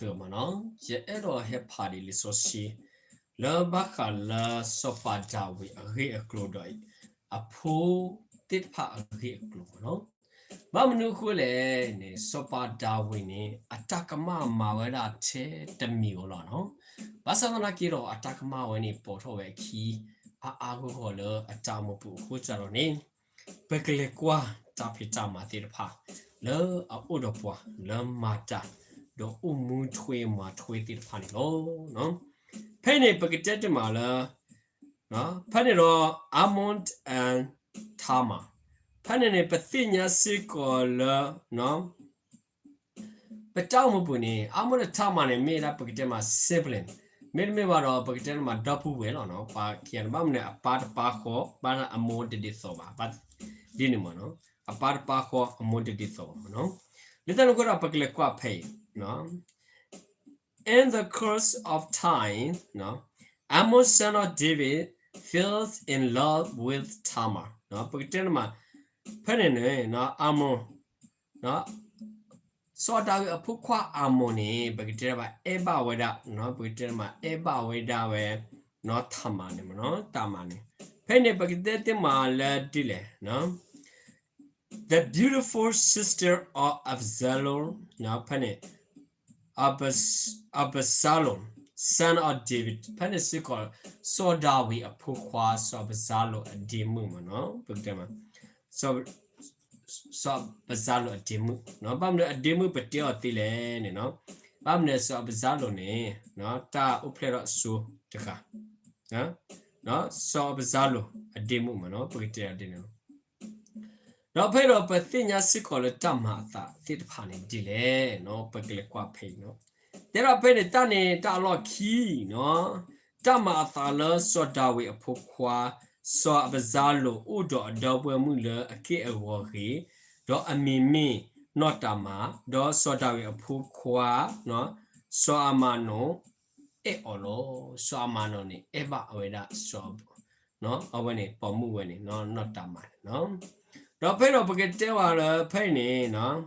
မ့ၢ်တၢ်ကစီၣ်လၢအဂ့ၤကတၢၢ်မ့ၢ်နီၤ, ယအဲၣ်ဒိးဟဲဖးဒံးလံာ်စီဆှံ လၢဘၣ်ဃးလၢစီၤပၤဒၤဝံးအဂ့ၢ်အကျိၤဒီး အဖိသ့ၣ်တဖၣ်အဂ့ၢ်အကျိၤမ့ၢ်နီၤ. ဘၣ်မနုၤအဃိလဲၣ်န့ၣ် စီၤပၤဒၤဝံးန့ၣ် အတၢ်ကမၣ်မၤဝဲဒၣ်ထဲတမံၤဧိၤလီၤနီၤ. ဘၣ်ဆၣ်သနာ်က့ဒီး အတၢ်ကမၣ်ဝဲန့ၣ် ပိာ်ထီၣ်ဝဲအခံ အါအါဂီၢ်ဂီၢ်လၢအတၢ်အိၣ်မူပူၤအဃိသတးဒီးန့ၣ် ပကလဲၤကွၢ်တၢ်ဖံးတၢ်မၤသ့ၣ်တဖၣ် လၢအအိၣ်ဒီးပှၤလၢမၤတၢ် ဒီးအိၣ်မူထွဲမၤထွဲသ့ၣ်တဖၣ်န့ၣ်လီၤ. ဖဲအံၤန့ၣ် ပကတဲတ့ၢ်မးလၢ ဖဲန့ၣ်ဒီး Amnon and Tamar ဖဲန့ၣ်န့ၣ် ပသ့ၣ်ညါစ့ၢ်ကီးလၢ ပတၢ်အိၣ်မူပူၤန့ၣ် Amnon ဒီး Tamar န့ၣ် မ့ၢ်ဒၣ်ပကတဲမး sibling မ့တမ့ၢ်ဘၣ်ဒီး ပကတဲမးဒီပုၢ်ဝဲၢ်လီၤနီၤ. ပှၤခံဂၤန့ၣ် ဘၣ်မနုၤအပၢ်တပၢ်ဃီ ဘၣ်အမိၢ်တဒ်သိးဘၣ် ဘၣ်ဒ်န့ၣ်မ့ၢ်နီၤ. အပၢ်တပၢ်ဃီအမိၢ်တဒ်သိးဘၣ်မ့ၢ်နီၤ. လၢတၢ်န့ၣ်အဃိဒီး ပကလဲၤကွၢ်ဖဲအံၤ In the course of time, Amnon son of David fell in love with Tamar. ပကတဲန့ၣ်မး ဖဲန့ၣ်န့ၣ် Amnon စီၤဒၤဝံးအဖိခွါ Amnon န့ၣ် ပကတဲဘၣ်အဲၣ်ဘၣ်ဝဲဒၣ် ပကတဲန့ၣ်မး အဲၣ်ဘၣ်ဝဲဒၣ်ဝဲ Tamar န့ၣ်မ့ၢ်နီၤ Tamar န့ၣ် ဖဲန့ၣ် ပကတဲတ့ၢ်မးလၢဒ်လဲၣ် the beautiful sister of Absalom ဖဲန့ၣ် Absalom son of David ဖဲန့ၣ်စ့ၢ်ကီး စီၤဒၤဝံးအဖိခွါ စီၤအးဘၡါလိၣ်အဒ့မုၣ်မ့ၢ်နီၤ ပကတဲမး စီၤအးဘၡါလိၣ်အဒ့မုၣ် ဘၣ်မနုၤအဒ့မုၣ်ပတဲအီၤသ့လဲၣ်န့ၣ်နီၤ ဘၣ်မနုၤစီၤအးဘၡါလိၣ်န့ၣ် တၢ်အိၣ်ဖျဲၣ်ထီၣ်အစိၤတဂၤ စီၤအးဘၡါလိၣ်အဒ့မုၣ်မ့ၢ်နီၤ ပကတဲအီၤဒ်န့ၣ်လီၤ. ဒီးဖဲအံၤဒီးပသ့ၣ်ညါစ့ၢ်ကီးလၢတၢ်မၤအသးသ့ၣ်တဖၣ်န့ၣ်ဒ်လဲၣ်နီၤ ပကလဲၤကွၢ်ဖဲအံၤနီၤ တဲဒၣ်ဖဲန့ၣ် တၢ်န့ၣ်တၢ်အလီၢ်ခံနီၤ တၢ်မၤအသးလၢစီၤဒၤဝံးအဖိခွါ စီၤအးဘၡါလိၣ်အိၣ်ဒီးအဒီပုၢ်ဝဲၢ်မုၣ်လၢအက့ၢ်အဂီၤဂ့ၤ ဒီးအမံၤမ့ၢ်နီၢ်တၤမၤ ဒီးစီၤဒၤဝံးအဖိခွါ စီၤအၤမနိၣ် အဲၣ်အီၤလီၤ. စီၤအၤမနိၣ်န့ၣ် အဲၣ်ဘၣ်ဝဲဒၣ် အဝဲန့ၣ် ပိာ်မုၣ်ဝဲန့ၣ် နီၢ်တၤမၤန့ၣ်လီၤ. ဒီးဖဲဒီးပကတဲဝဲလၢဖဲအံၤန့ၣ်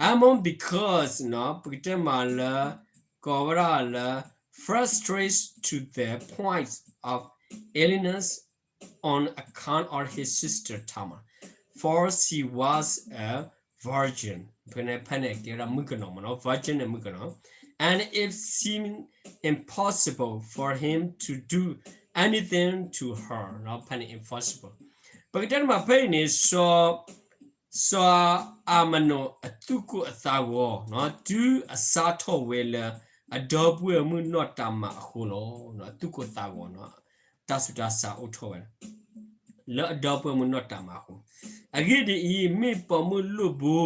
Amnon because ပကတဲမးလၢ ကိးဝဲဒၣ်လၢ frustrates to the point of illness on account of his sister Tamar, for she was a virgin. ဖဲန့ၣ် ဖဲန့ၣ်ကဲဝဲဒၣ်မုၣ်ကနီၤမ့ၢ်နီၤ virgin န့ၣ်မုၣ်ကနီၤ and it seemed impossible for him to do anything to her. ဖဲန့ၣ် impossible ပကတဲတ့ၢ်မးဖဲအံၤန့ၣ် စီၤ စီၤအၤမနိၣ်အသူၣ်ကိၢ်အသးဂီၤ တုၤအစးထီၣ်ဝဲလၢ အဒီပုၢ်ဝဲၢ်မုၣ်နီၢ်တၤမၤအဃိလီၤ. အသူၣ်ကိၢ်သးဂီၤ တၢ်ဆူးတၢ်ဆါအိၣ်ထီၣ်ဝဲ လၢအဒီပုၢ်ဝဲၢ်မုၣ်နီၢ်တၤမၤအဃိ အဂ့ၢ်ဒ်အံၤ မ့ၢ်ပိာ်မုၣ်လိၣ်ဘိ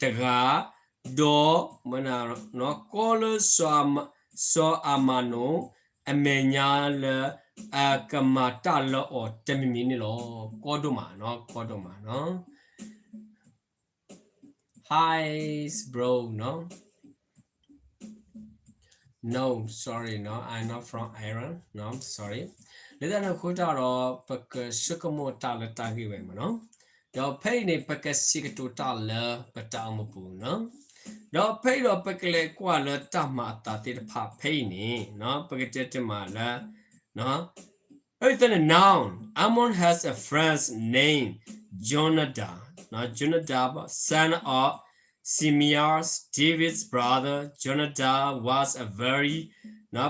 တဂၤ ဒီး ကီလၢ စီၤအၤမနိၣ် အမဲာ်ညါလၢ အကမၤတၢ်လၢအီၤတမံၤမံၤန့ၣ်လီၤ. ကီဒိၣ်မးနီၤ ကီဒိၣ်မးနီၤ Hi bro နီၤ No, sorry နီၤ I'm not from Iran နီၤ sorry လၢတၢ်န့ၣ်အဃိတၢ်ဒီး ပကဆိကမိၣ်တၢ်လၢတၢ်ဂ့ၢ်ဝဲမ့ၢ်နီၤ ဒီးဖဲအံၤန့ၣ် ပကစံးကတိၤတၢ်လၢပတၢ်အိၣ်မူပူၤနီၤ ဒီးဖဲအံၤဒီးပကလဲၤကွၢ်လၢတၢ်မၤအသးသ့ၣ်တဖၣ်ဖဲအံၤန့ၣ်နီၤ ပကတဲတ့ၢ်မးလၢ Noun, Amnon has a friend named Jonadab, Jonadab, son of Shimeah, David's brother. Jonadab was a very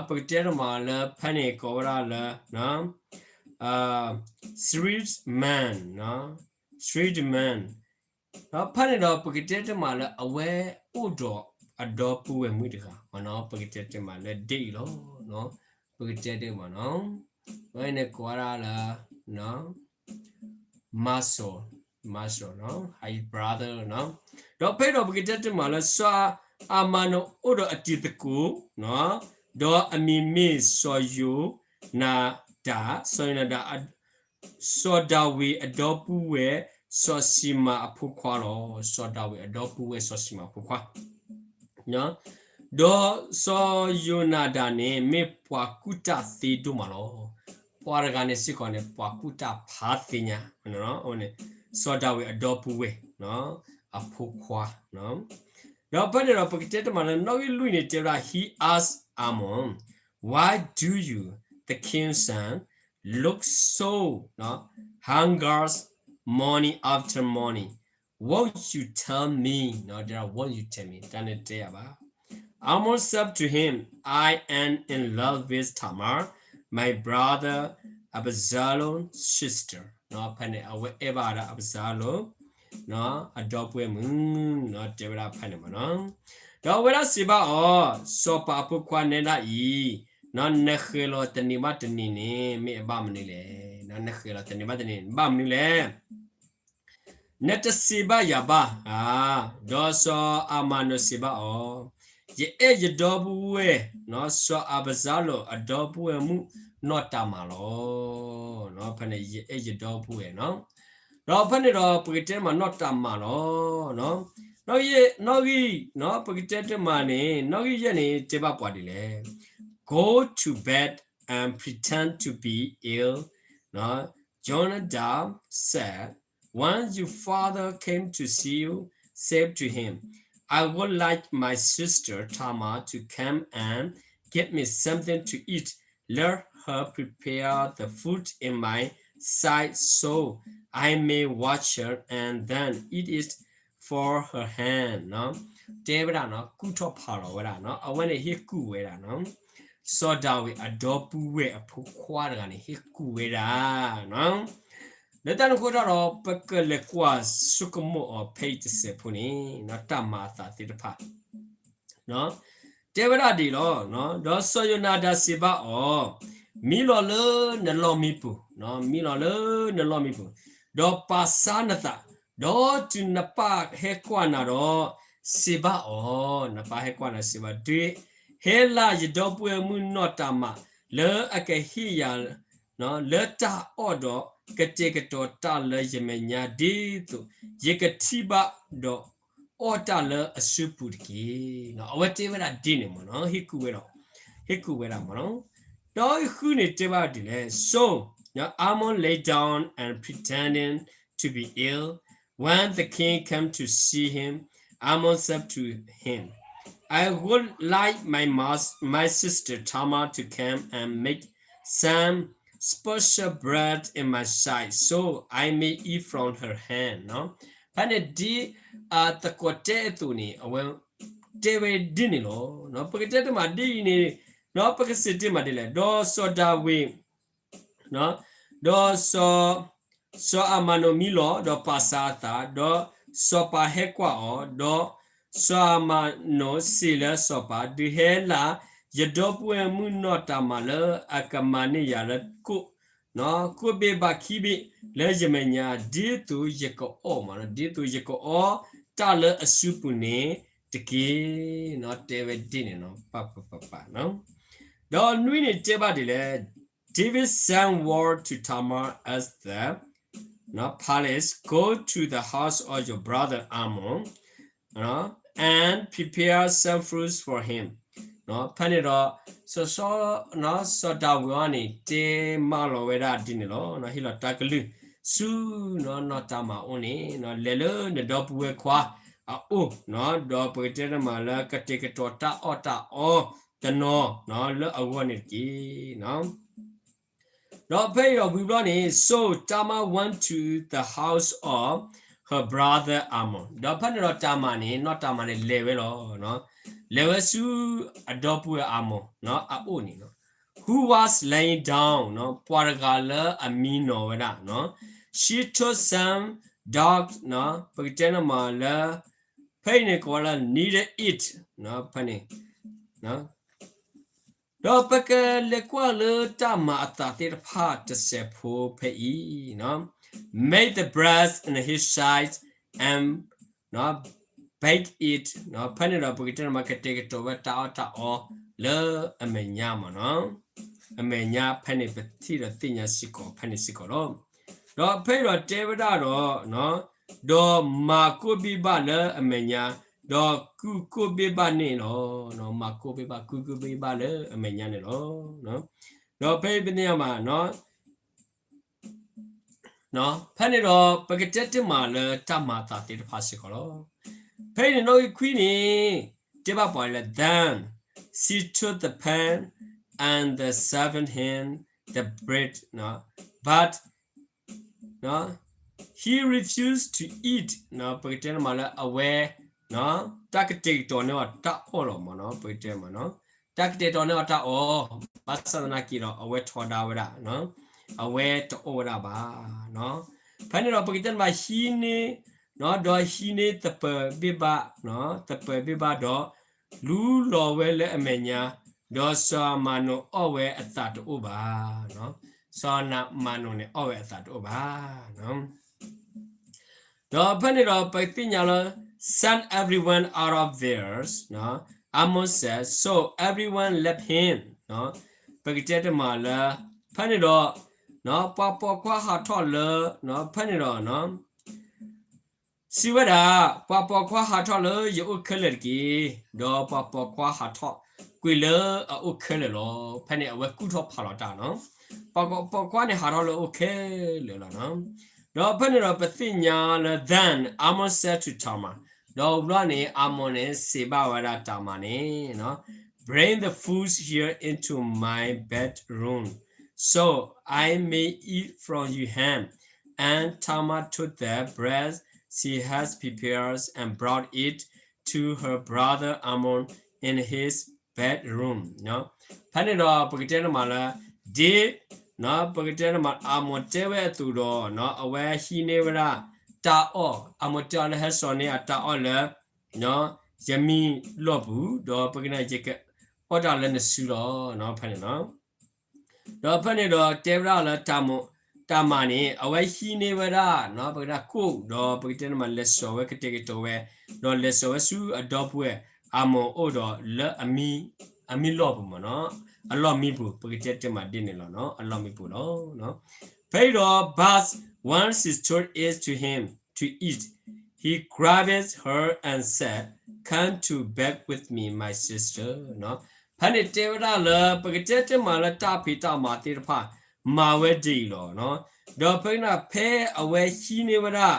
ပကတဲတ့ၢ်မးလၢဖဲန့ၣ်ကိးဝဲဒၣ်လၢ shrewd man, shrewd man ဒီးဖဲန့ၣ်ဒီး ပကတဲတ့ၢ်မးလၢအဝဲအိၣ်ဒီးအဒီပုၢ်ဝဲၢ်မုၣ်တဂၤမ့ၢ်နီၤ ပကတဲတ့ၢ်မးလၢဒ်အံၤလီၤ ပကတဲတ့ၢ်မးနီၤ အဝဲန့ၣ်ကိးဝဲဒၣ်လၢ Mashal, Mashal နီၤ his brother နီၤ ဒီးဖဲဒီးပကတဲတ့ၢ်မးလၢ စီၤအၤမနိၣ်အိၣ်ဒီးအတံၤသကိး ဒီးအမံၤမ့ၢ်စီၤယိၤနၤဒၤ, စီၤယိၤနၤဒၤ စီၤဒၤဝံးအဒီပုၢ်ဝဲၢ် စီၤၡံမၤအဖိခွါလီၤ. စီၤဒၤဝံးအဒီပုၢ်ဝဲၢ်စီၤၡံမၤအဖိခွါ ဒီးစီၤယိၤနၤဒၤန့ၣ် မ့ၢ်ပှၤကူၣ်တၢ်သ့ဒိၣ်မးလီၤ. ပှၤတဂၤန့ၣ်စ့ၢ်ကီးန့ၣ် ပှၤကူၣ်တၢ်ဖးသ့ညါ, စီၤဒၤဝံးအဒီပုၢ်ဝဲၢ် အဖိခွါ ဒီးဖဲန့ၣ်ဒီး ပကတဲတမံၤလၢ နီၣ်ဂံၢ်လွံၢ်န့ၣ် တဲဝဲဒၣ်, He asked Amnon, Why do you, the king's son, look so, နီၤ, hungers morning after morning? Won't you tell me? နီၤ, တဲဒၣ်, Won't you tell me? တၢ်န့ၣ်တဲယၤဘၣ်. Amnon said to him, I am in love with Tamar, my brother Absalom's sister. နီၤ, ဖဲန့ၣ် အဝဲအဲၣ်ဘၣ်ဝဲဒၣ် Absalom နီၤ, အဒီပုၢ်ဝဲၢ်မုၣ်, နီၤ, တဲဝဲဒၣ်ဖဲန့ၣ်မ့ၢ်နီၤ. ဒီးအဝဲဒၣ်စံးဘၣ်အီၤ, စီၤပၤအဖိခွါနဲဒၣ်အံၤ, နီၤ, နဃဲၤလီၤတနံၤဘၣ်တနံၤန့ၣ် မ့ၢ်အဘၣ်မနုၤလဲၣ်. နီၤ, နဃဲၤလီၤတနံၤဘၣ်တနံၤန့ၣ် ဘၣ်မနုၤလဲၣ်. နတစံးဘၣ်ယၤဘၣ်ဧါ. ဒီးစီၤအၤမနိၣ်စံးဘၣ်အီၤ, ယအဲၣ်ယဒီပုၢ်ဝဲၢ်, နီၤ, စီၤအးဘၡါလိၣ်အဒီပုၢ်ဝဲၢ်မုၣ်နီၢ်တၤမၤလီၤ. နီၤ, ဖဲန့ၣ် ယအဲၣ်ယဒီပုၢ်ဝဲၢ်နီၤ. ဒီးဖဲန့ၣ်ဒီး ပကတဲမးနီၢ်တၤမၤလီၤ. နီၤ, နီၣ်ဂံၢ်, နီၤ, ပကတဲတမံၤန့ၣ် နီၣ်ဂံၢ်ယဲၢ်န့ၣ် တဲဘၣ်ပှၤဒ်လဲၣ်. Go to bed and pretend to be ill. နီၤ, Jonadab said, When your father came to see you, say to him, I would like my sister Tamar to come and get me something to eat. Let her prepare the food in my sight so I may watch her and then eat it for her hand. နီၤ, တဲဝဲဒၣ်နီၤ, ကူၣ်ထီၣ်ဖးလီၤဝဲဒၣ်နီၤ, အဝဲန့ၣ်ဟ့ၣ်ကူၣ်ဝဲဒၣ်နီၤ, စီၤဒၤဝံးအဒီပုၢ်ဝဲၢ်အဖိခွါတဂၤန့ၣ် ဟ့ၣ်ကူၣ်ဝဲဒၣ်နီၤ. လၢတၢ်န့ၣ်အဃိတၢ်ဒီး ပကလဲၤကွၢ်ဆိကမိၣ်အီၤဖဲအံၤတစဲးဖိန့ၣ် တၢ်မၤအသးသ့ၣ်တဖၣ် တဲဝဲဒၣ်ဒ်အံၤလီၤ. ဒီးစီၤယိၤနၤဒၤစံးဘၣ်အီၤ, မံလီၤလၢနလီၢ်မံပူၤ, မံလီၤလၢနလီၢ်မံပူၤ, ဒီးပာ်ဆါနသး, ဒီးတုၤနပၢ်ဟဲကွၢ်နၤဒီး စံးဘၣ်အီၤ, နပၢ်ဟဲကွၢ်နၤစံးဘၣ်, ဒုးဟဲလၢယဒီပုၢ်ဝဲၢ်မုၣ်နီၢ်တၤမၤ လၢအကဟ့ၣ်ယၤ လၢတၢ်အီၣ်ဒီး ကတဲာ်ကတီၤတၢ်လၢယမဲာ်ညါ ဒ်သိးယကထံၣ်ဘၣ်ဒီး အီၣ်တၢ်လၢအစုပူၤတက့ၢ်. အဝဲတဲဝဲဒၣ်ဒ်န့ၣ်မ့ၢ်နီၤ, ဟ့ၣ်ကူၣ်ဝဲဒၣ်, ဟ့ၣ်ကူၣ်ဝဲဒၣ်မ့ၢ်နီၤ. ဒီးအံၤဃုန့ၣ်တဲဘၣ်ဒ်လဲၣ်. So Amnon lay down and pretending to be ill. When the king came to see him, Amnon said to him, I would like my, mas- my sister Tamar to come and make some special bread in my sight, so I may eat from her hand. ဖဲန့ၣ်ဒ်အသကိးတဲအသိးန့ၣ် အဝဲတဲဝဲဒ်န့ၣ်လီၤ. ပကတဲတမံၤဒ်အံၤန့ၣ် ပကစံးတ့ၢ်မးဒ်လဲၣ်. ဒီးစီၤဒၤဝံး ဒီးစီၤ, စီၤအၤမနိၣ်မံလီၤ, ဒီးပာ်ဆါအသး, ဒီးစီၤပၤဟဲကွၢ်အီၤ, ဒီးစီၤအၤမနိၣ်စံးလၢစီၤပၤ, ဒုးဟဲလၢယဒီပုၢ်ဝဲၢ်မုၣ်နီၢ်တၤမၤလၢအကမၤန့ၢ်ယၤလၢကိၣ်, ကိၣ်ဘ့ၣ်ဘၣ်ခံဘ့ၣ်လၢယမဲာ်ညါ, ဒ်သိးယကအီၣ်မး, ဒ်သိးယကအီၣ်တၢ်လၢအစုပူၤန့ၣ်တက့ၢ်. တဲဝဲဒ်န့ၣ်နီၤ, ပပပပနီၤ. ဒီးနွံန့ၣ်တဲဘၣ်ဒ်လဲၣ်. David sent word to Tamar at the palace, Go to the house of your brother Amnon and prepare some food for him. ဖဲန့ၣ်ဒီး စီၤ, စီၤဒၤဝံးအံၤန့ၣ် တဲမးလီၤဝဲဒၣ်ဒ်န့ၣ်လီၤ. ဟ့ၣ်လီၤတၢ်ကလုၢ်ဆူနီၢ်တၤမၤအအိၣ်န့ၣ်, လဲၤလၢနဒီပုၢ်ဝဲၢ်ခွါအအိၣ်, ဒီးပကတဲတမံၤလၢကတဲာ်ကတီၤတၢ်အီၣ်တၢ်အီတနီၤလၢအဂီၢ်န့ၣ်တက့ၢ်. ဒီးဖဲအံၤဒီးဝံၤဘျီန့ၣ် so Tamar went to the house of her brother Amnon. ဒီးဖဲန့ၣ်ဒီးတၤမၤန့ၣ်, နီၢ်တၤမၤန့ၣ်လဲၤဝဲလီၤ. လဲၤဝဲဆူအဒီပုၢ်ဝဲၢ်အၤမိၣ်အအိၣ်န့ၣ်, who was lying down, ပှၤတဂၤလၢအမံနီၤဝဲဒၣ်. She took some dough, ပကတဲန့ၣ်မးလၢ ဖဲအံၤန့ၣ်ကိးဝဲလၢ kneaded it, ဖဲန့ၣ် ဒီးပကလဲၤကွၢ်လၢတၢ်မၤအသးသ့ၣ်တဖၣ်တစဲးဖိဖဲအံၤ, made the bread in his sight and baked it. ဖဲန့ၣ်ဒီးပကတဲန့ၣ်မး ကတဲာ်ကတီၤဝဲတၢ်အီၣ်တၢ်အီလၢအမဲာ်ညါမးနီၤ. အမဲာ်ညါဖဲန့ၣ် ပထံၣ်ဒီးသ့ၣ်ညါစ့ၢ်ကီးဖဲန့ၣ်စ့ၢ်ကီးလီၤ. ဒီးဖဲအံၤဒီးတဲဝဲဒၣ်ဒီး, ဒီးမၤကိၣ်ဘ့ၣ်ဘၣ်လၢအမဲာ်ညါ, ဒီးကုၢ်ကိၣ်ဘ့ၣ်ဘၣ်န့ၣ်လီၤ. မၤကိၣ်ဘ့ၣ်ဘၣ် ကုၢ်ကိၣ်ဘ့ၣ်ဘၣ်လၢအမဲာ်ညါန့ၣ်လီၤ. ဒီးဖဲအံၤပသ့ၣ်ညါမး ဖဲန့ၣ်ဒီး ပကတဲတ့ၢ်မးလၢတၢ်မၤအသးသ့ၣ်တဖၣ်စ့ၢ်ကီးလီၤ. ဖဲအံၤန့ၣ်နီၣ်ဂံၢ်ခွံန့ၣ် တဲဘၣ်ပှၤလၢ then she took the pan and the seven hin, the bread, but he refused to eat, ပကတဲန့ၣ်မးလၢအဝဲ တၢ်ကတဲာ်ကတီၤန့ၢ်အီၤတၢ်အီၣ်လီၤမးနီၤ, ပကတဲမးနီၤ, တၢ်ကတဲာ်ကတီၤန့ၢ်အီၤတၢ်အီၣ်, ဘၣ်ဆၣ်သနာ်က့ဒီး အဝဲထီဒါဝဲဒၣ်, အဝဲတအီၣ်ဝဲဒၣ်ဘၣ်. ဖဲန့ၣ်ဒီးပကတဲန့ၣ်မး ဟံးန့ၢ်, ဒီးဟံးန့ၢ်သပၢၤဘ့ၣ်ဘၣ်, သပၢၤဘ့ၣ်ဘၣ်ဒီး လူလီၤဝဲလၢအမဲာ်ညါ, ဒီးစီၤအၤမနိၣ်အီၣ်ဝဲအသးတအိၣ်ဘၣ်. စီၤအၤမနိၣ်န့ၣ်အီၣ်ဝဲအသးတအိၣ်ဘၣ်. ဒီးဖဲန့ၣ်ဒီးပသ့ၣ်ညါလၢ send everyone out of there, Ammon said, so everyone left him, ပကတဲတမးလၢ ဖဲန့ၣ်ဒီး ပှၤပိာ်ခွါဟးထီၣ်လၢ ဖဲန့ၣ်ဒီး စံးဝဲဒၣ်, ပှၤပိာ်ခွါဟးထီၣ်လၢယအိၣ်ခဲလၢာ်တက့ၢ်. ဒီးပှၤပိာ်ခွါဟးထီၣ်ကွံာ်လၢအအိၣ်ခဲလၢာ်လီၤ. ဖဲန့ၣ်အဝဲကူၣ်ထီၣ်ဖးလီၤတၢ်နီၤ, ပှၤပိာ်ခွါန့ၣ် ဟးထီၣ်လၢအအိၣ်ခဲလၢာ်လီၤ. ဒီးဖဲန့ၣ်ဒီးပသ့ၣ်ညါလၢ then Ammon said to Tamar, ဒီးဝံၤန့ၣ် အၤမနိၣ်န့ၣ် စံးဘၣ်ဝဲဒၣ်တၤမၤ်န့ၣ်, bring the food here into my bedroom, so I may eat from your hand. And Tamar took the bread she had prepared and brought it to her brother Amnon in his bedroom. ဖဲန့ၣ်ဒီးပကတဲန့ၣ်မးလၢ ဒ် ပကတဲန့ၣ်မး အၤမနိၣ်တဲဝဲအသိးဒီး အဝဲဟံးန့ၢ်ဝဲဒၣ်တၢ်အီၣ်, အၤမနိၣ်တဲအီၤလၢ ဟဲစိာ်န့ၢ်အတၢ်အီၣ်လၢ ယမံလီၢ်ပူၤ, ဒီးပကတဲန့ၣ် ယကအိၣ်တၢ်လၢနစုလီၤ. ဖဲန့ၣ် ဒီးဖဲန့ၣ်ဒီးတဲဝဲဒၣ်လၢ တၤမၤ်န့ၣ် အဝဲဟံးန့ၢ်ဝဲဒၣ် ပကတဲကိၣ်, ဒီးပကတဲန့ၣ်မး လဲၤစိာ်ဝဲကတဲာ်ကတီၤဝဲ, ဒီးလဲၤစိာ်ဝဲဆူအဒီပုၢ်ဝဲၢ်အၤမနိၣ်အအိၣ်ဒီးလၢ အမံလီၢ်ပူၤမးနီၤ, အလီၢ်မံပူၤ, ပကတဲတမၤဒ်န့ၣ်လီၤနီၤ, အလီၢ်မံပူၤလီၤ. ဖဲအံၤဒီး but when she took it to him to eat, he grabbed her and said, come to bed with me, my sister. ဖဲန့ၣ်တဲဝဲဒၣ်လၢ ပကတဲတမၤလၢတၢ်ဖံးတၢ်မၤသ့ၣ်တဖၣ် မၤဝဲဒ်အံၤလီၤ. ဒီးဖဲန့ၣ်ဖဲအဝဲဟံးန့ၢ်ဝဲဒၣ်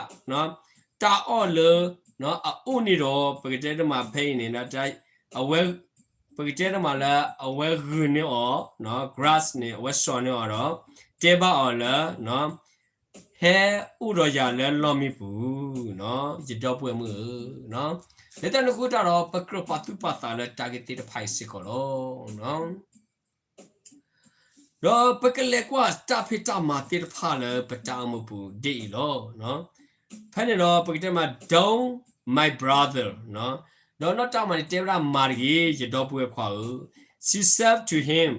တၢ်အီၣ်လၢ အအိၣ်န့ၣ်ဒီး ပကတဲတမၤဖဲအံၤန့ၣ် အဝဲ ပကတဲတမၤလၢအဝဲဂုာ်န့ၢ်အီၤ grass န့ၣ် အဝဲစိာ်န့ၢ်အီၤဒီး တဲဘၣ်အီၤလၢ ဟဲအိၣ်ဒီးယၤလၢလီၢ်မံပူၤ, ယဒီပုၢ်ဝဲၢ်မုၣ်ဧၢ. လၢတၢ်န့ၣ်အဃိတၢ်ဒီး ပကြၢးပာ်သူၣ်ပာ်သးလၢတၢ်ဂ့ၢ်သ့ၣ်တဖၣ်အံၤစ့ၢ်ကီးလီၤ. ဒီးပကလဲၤကွၢ်တၢ်ဖံးတၢ်မၤသ့ၣ်တဖၣ်လၢပတၢ်အိၣ်မူပူၤဒ်အံၤလီၤ. ဖဲန့ၣ်ဒီးပကတဲမး don't, my brother, ဒီးနီၢ်တၢ်မၤန့ၣ်တဲဝဲဒၣ် မၤတဂ့ၤ ယဒီပုၢ်ဝဲၢ်ခွါဧၢ. She said to him,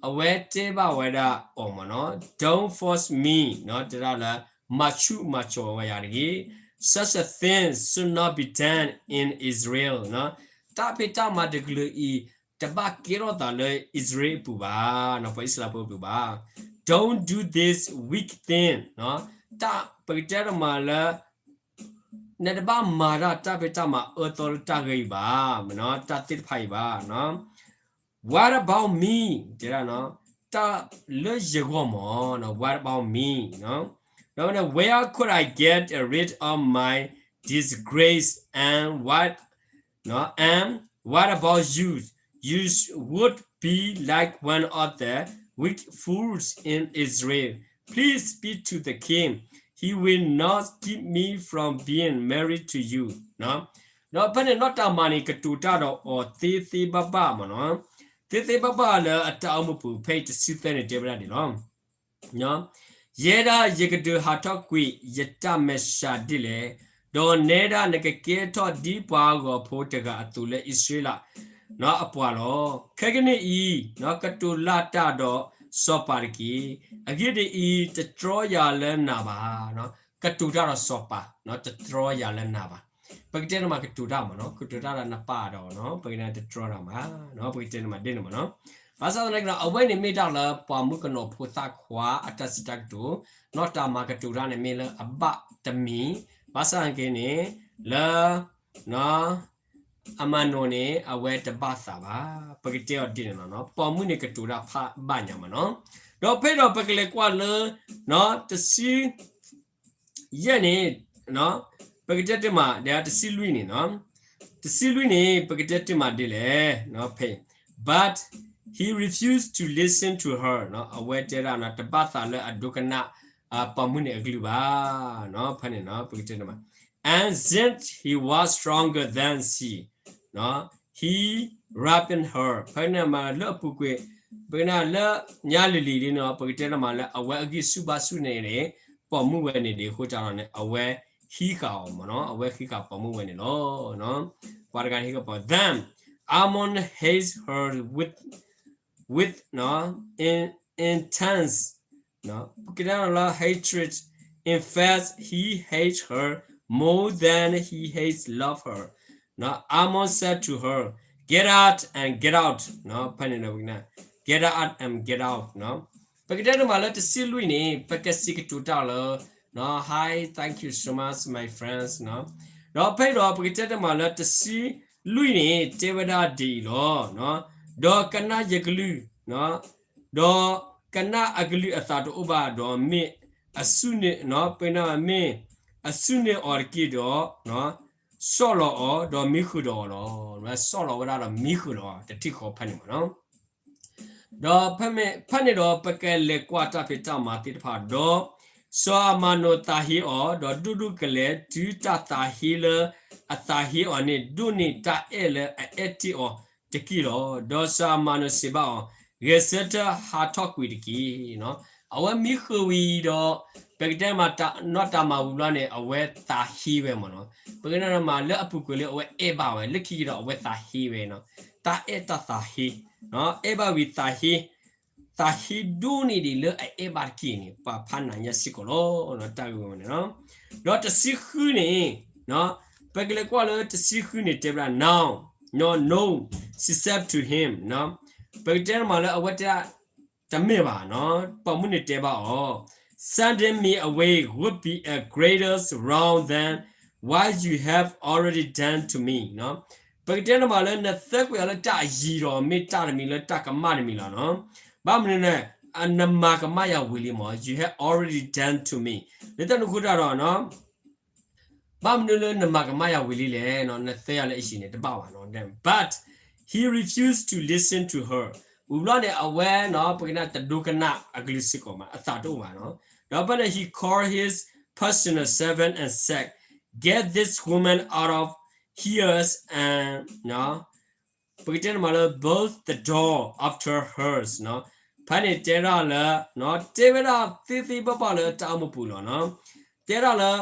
အဝဲတဲဘၣ်ဝဲဒၣ်အီၤမးနီၤ, don't force me, တဲဒၣ်လၢ မၤဆူၣ်မၤစိးဝဲယၤတဂ့ၤ. Such a thing should not be done in Israel, တၢ်ဖံးတၢ်မၤတကလုာ်အံၤ တဘၣ်ကဲထီၣ်သးလၢအံၣ်စရ့လးအပူၤဘၣ်, ပှၤအံၣ်စရ့လးဖိအပူၤဘၣ်. Don't do this wicked thing, တၢ်ပကတဲတမၤလၢ နတဘၣ်မၤတၢ်တၢ်ဖံးတၢ်မၤအၢသီလၢတၢ်ဂ့ၢ်အံၤဘၣ်, တၢ်သ့ၣ်တဖၣ်အံၤဘၣ်. What about me? တဲဒၣ်, တၢ်လၢယဂီၢ်မး, what about me? ဒီး where could I get rid of my disgrace and what And what about you? You would be like one of the wicked fools in Israel. Please speak to the king. He will not keep me from being married to you. ဒီးဖဲန့ၣ်နီၢ်တၤမၤန့ၣ် ကတိၤတၢ်ဒီးအီၤသ့သ့ဘၣ်ဘၣ်မးနီၤ, သ့သ့ဘၣ်ဘၣ်လၢအတၢ်အိၣ်မူပူၤ ဖဲအံၤတဆံသၢန့ၣ်တဲဝဲဒၣ်ဒ်လီၤ. ယဲဒၣ်ယကဒုးဟးထီၣ်ကွံာ်ယတၢ်မဲာ်ဆှးဒ်လဲၣ်, ဒီးနဲဒၣ်နကကဲထီၣ်ဒ်ပှၤဂီၤဖိတဂၤအသိးလၢအံၣ်စရ့လးအပှၤလီၤ. ခဲကနံၣ်အံၤ ကတိၤလၢ်တၢ်ဒီးစီၤပၤတက့ၢ်. အဂ့ၢ်ဒ်အံၤ, တတြီယၤလၢနၤဘၣ်. ကတိၤတၢ်ဒီးစီၤပၤ, တတြီယၤလၢနၤဘၣ်. ပကတဲနမးကတိၤတၢ်မးနီၤ, ကတိၤတၢ်ဒီးနပၢ်ဒီး ပကတဲတတြီတၢ်မး, ပကတဲနမးဒ်န့ၣ်မးနီၤ. ဘၣ်ဆၣ်သနာ်က့ဒီး အဝဲန့ၣ်မ့ၢ်တၢ်လၢပှၤမုၣ်ကနီၤဖိသၣ်ခွါအတၢ်စံးတၢ်ကတိၤ, နီၢ်တၤမၤကတိၤတၢ်န့ၣ်မ့ၢ်လၢအဘၣ်တမံၤ, ဘၣ်ဆၣ်သနာ်က့န့ၣ် လၢ အမၤနိၣ်န့ၣ် အဝဲတဘၣ်သးဘၣ်, ပကတဲအီၤဒ်န့ၣ်လီၤ. ပိာ်မုၣ်န့ၣ်ကတိၤတၢ်ဖးဘၣ်ညါမးနီၤ. ဒီးဖဲဒီးပကလဲၤကွၢ်လၢ တဆံ ယဲၢ်န့ၣ်, ပကတဲတ့ၢ်မး ဒီးတဆံလွံၢ်န့ၣ်နီၤ, တဆံလွံၢ်န့ၣ် ပကတဲတ့ၢ်မးဒ်လဲၣ်, but he refused to listen to her, အဝဲတဲဒၣ်နီၤ တဘၣ်သးလၢအဒိကနၣ် ပိာ်မုၣ်န့ၣ်အကလုၢ်ဘၣ်, ဖဲန့ၣ်နီၤ ပကတဲတ့ၢ်မး, and since he was stronger than she, he raped her, ဖဲန့ၣ်မးလၢအပူၤကွံာ် ပကနၣ်လၢညါလံၤလံၤဒ်န့ၣ် ပကတဲတ့ၢ်မးလၢအဝဲအဂံၢ်ဆူၣ်ဘါဆူၣ်န့ၣ်န့ၣ် ပိာ်မုၣ်ဝဲန့ၣ်ဒ်အဃိတၢ်လီၤန့ၣ် အဝဲဟံးဃာ်အီၤမးနီၤ, အဝဲဟံးဃာ်ပိာ်မုၣ်ဝဲန့ၣ်လီၤ. ပှၤတဂၤဟံးဃာ်ပိာ် then Amnon hates her with with, you know, in, intense, you know, ပကတဲလၢ hatred. In fact, he hates her more than he hates love her. You know, Amnon said to her, "Get out and get out." You know, ဖဲန့ၣ်ဒီး get out and get out. You know, ပကတဲတ့ၢ်မးလၢတဆံလွံၢ်န့ၣ် ပကစံးကတိၤတၢ်လၢ you know, hi, thank you so much, my friends. You know, ဒီးဖဲဒီးပကတဲတ့ၢ်မးလၢတဆံလွံၢ်န့ၣ် တဲဝဲဒၣ်ဒ်အံၤလီၤ. ဒီးကနၣ်ယကလုၢ် ဒီးကနၣ်အကလုၢ်အသးတအိၣ်ဘၣ်ဒီး မ့ၢ်အဆူၣ်န့ၢ် ပနၢ်မ့ၢ်အဆူၣ်န့ၢ်အီၤတက့ၢ်ဒီး ဆီၣ်လီၤအီၤ ဒီးမံဃုာ်ဒီးအီၤလီၤ. ဆီၣ်လီၤဝဲဒၣ်ဒီးမံဃုာ်ဒီးအီၤ တထံၣ်ဃီဖဲန့ၣ်မးနီၤ. ဒီးဖဲန့ၣ်ဒီး ပကလဲၤကွၢ်တၢ်ဖံးတၢ်မၤသ့ၣ်တဖၣ်ဒီး စီၤအၤမနိၣ်သးဟ့အီၤ ဒီးဒိၣ်ဒိၣ်ကလဲာ်တုၤတၢ်သးဟ့လၢအသးဟ့အီၤန့ၣ် ဒိၣ်န့ၢ်တၢ်အဲၣ်လၢအအဲၣ်တ့ၢ်အီၤတက့ၢ်လီၤ. ဒီးစီၤအၤမနိၣ်စံးဘၣ်အီၤ, ဂဲၤဆၢထၢၣ်ဟးထီၣ်ကွံာ်တက့ၢ်. အဝဲမံဃုာ်ဝံၤဒီး ပကတဲမး နီၢ်တၢ်မၤဝံၤဘျီန့ၣ် အဝဲသးဟ့ဝဲမးနီၤ. ပကတဲမးလၢအပူၤကွံာ်လၢအဝဲအဲၣ်ဘၣ်ဝဲ လၢခံကဒီးအဝဲသးဟ့ဝဲနီၤ. တၢ်အဲၣ်တၢ်သးဟ့ အဲၣ်ဘၣ်ဝံၤသးဟ့ သးဟ့ဒိၣ်န့ၢ်ဒံးလၢအအဲၣ်ဘၣ်တက့ၢ်န့ၣ် ပှၤဖးနးညါစ့ၢ်ကီးလီၤ တၢ်ဂ့ၢ်ဝဲန့ၣ်နီၤ. ဒီးတဆံဃုန့ၣ် ပကလဲၤကွၢ်လၢတဆံဃုန့ၣ် တဲဝဲဒၣ် now, no, no, she said to him, ပကတဲမးလၢအဝဲတဲ တမ့ၢ်ဘၣ်နီၤ ပိာ်မုၣ်န့ၣ်တဲဘၣ်အီၤ, sending me away would be a greater wrong than what you have already done to me. ပကတဲတ့ၢ်မးလၢ နသၢကွံာ်အီၤလၢတၢ်အယံၤဒီး မ့ၢ်တၢ်တမံၤလၢတၢ်ကမၣ်တမံၤလီၤနီၤ. ဘၣ်မနုၤလဲၣ်, နမၤကမၣ်ယၤဝံၤလံမး you have already done to me. လၢတၢ်န့ၣ်အဃိတၢ်ဒီး ဘၣ်မနုၤလၢနမၤကမၣ်ယၤဝံၤလံလဲၣ်, နသၢယၤလၢအယံၤန့ၣ် တဘၣ်ဘၣ်နီၤ. But he refused to listen to her. ဝံၤဘျီန့ၣ် အဝဲနီၤ ပကတဲတဒိကနၣ်အကလုၢ်စ့ၢ်ကီးမး အသးတအိၣ်ဘၣ်နီၤ. ဒီးဖဲန့ၣ် he called his personal servant and said, get this woman out of here and ပကတဲန့ၣ်မးလၢ bolt the door after her. ဖဲန့ၣ်တဲဒၣ်လၢ တဲဝဲဒၣ်သ့သ့ဘၣ်ဘၣ်လၢတၢ်အိၣ်မူပူၤလီၤနီၤ. တဲဒၣ်လၢ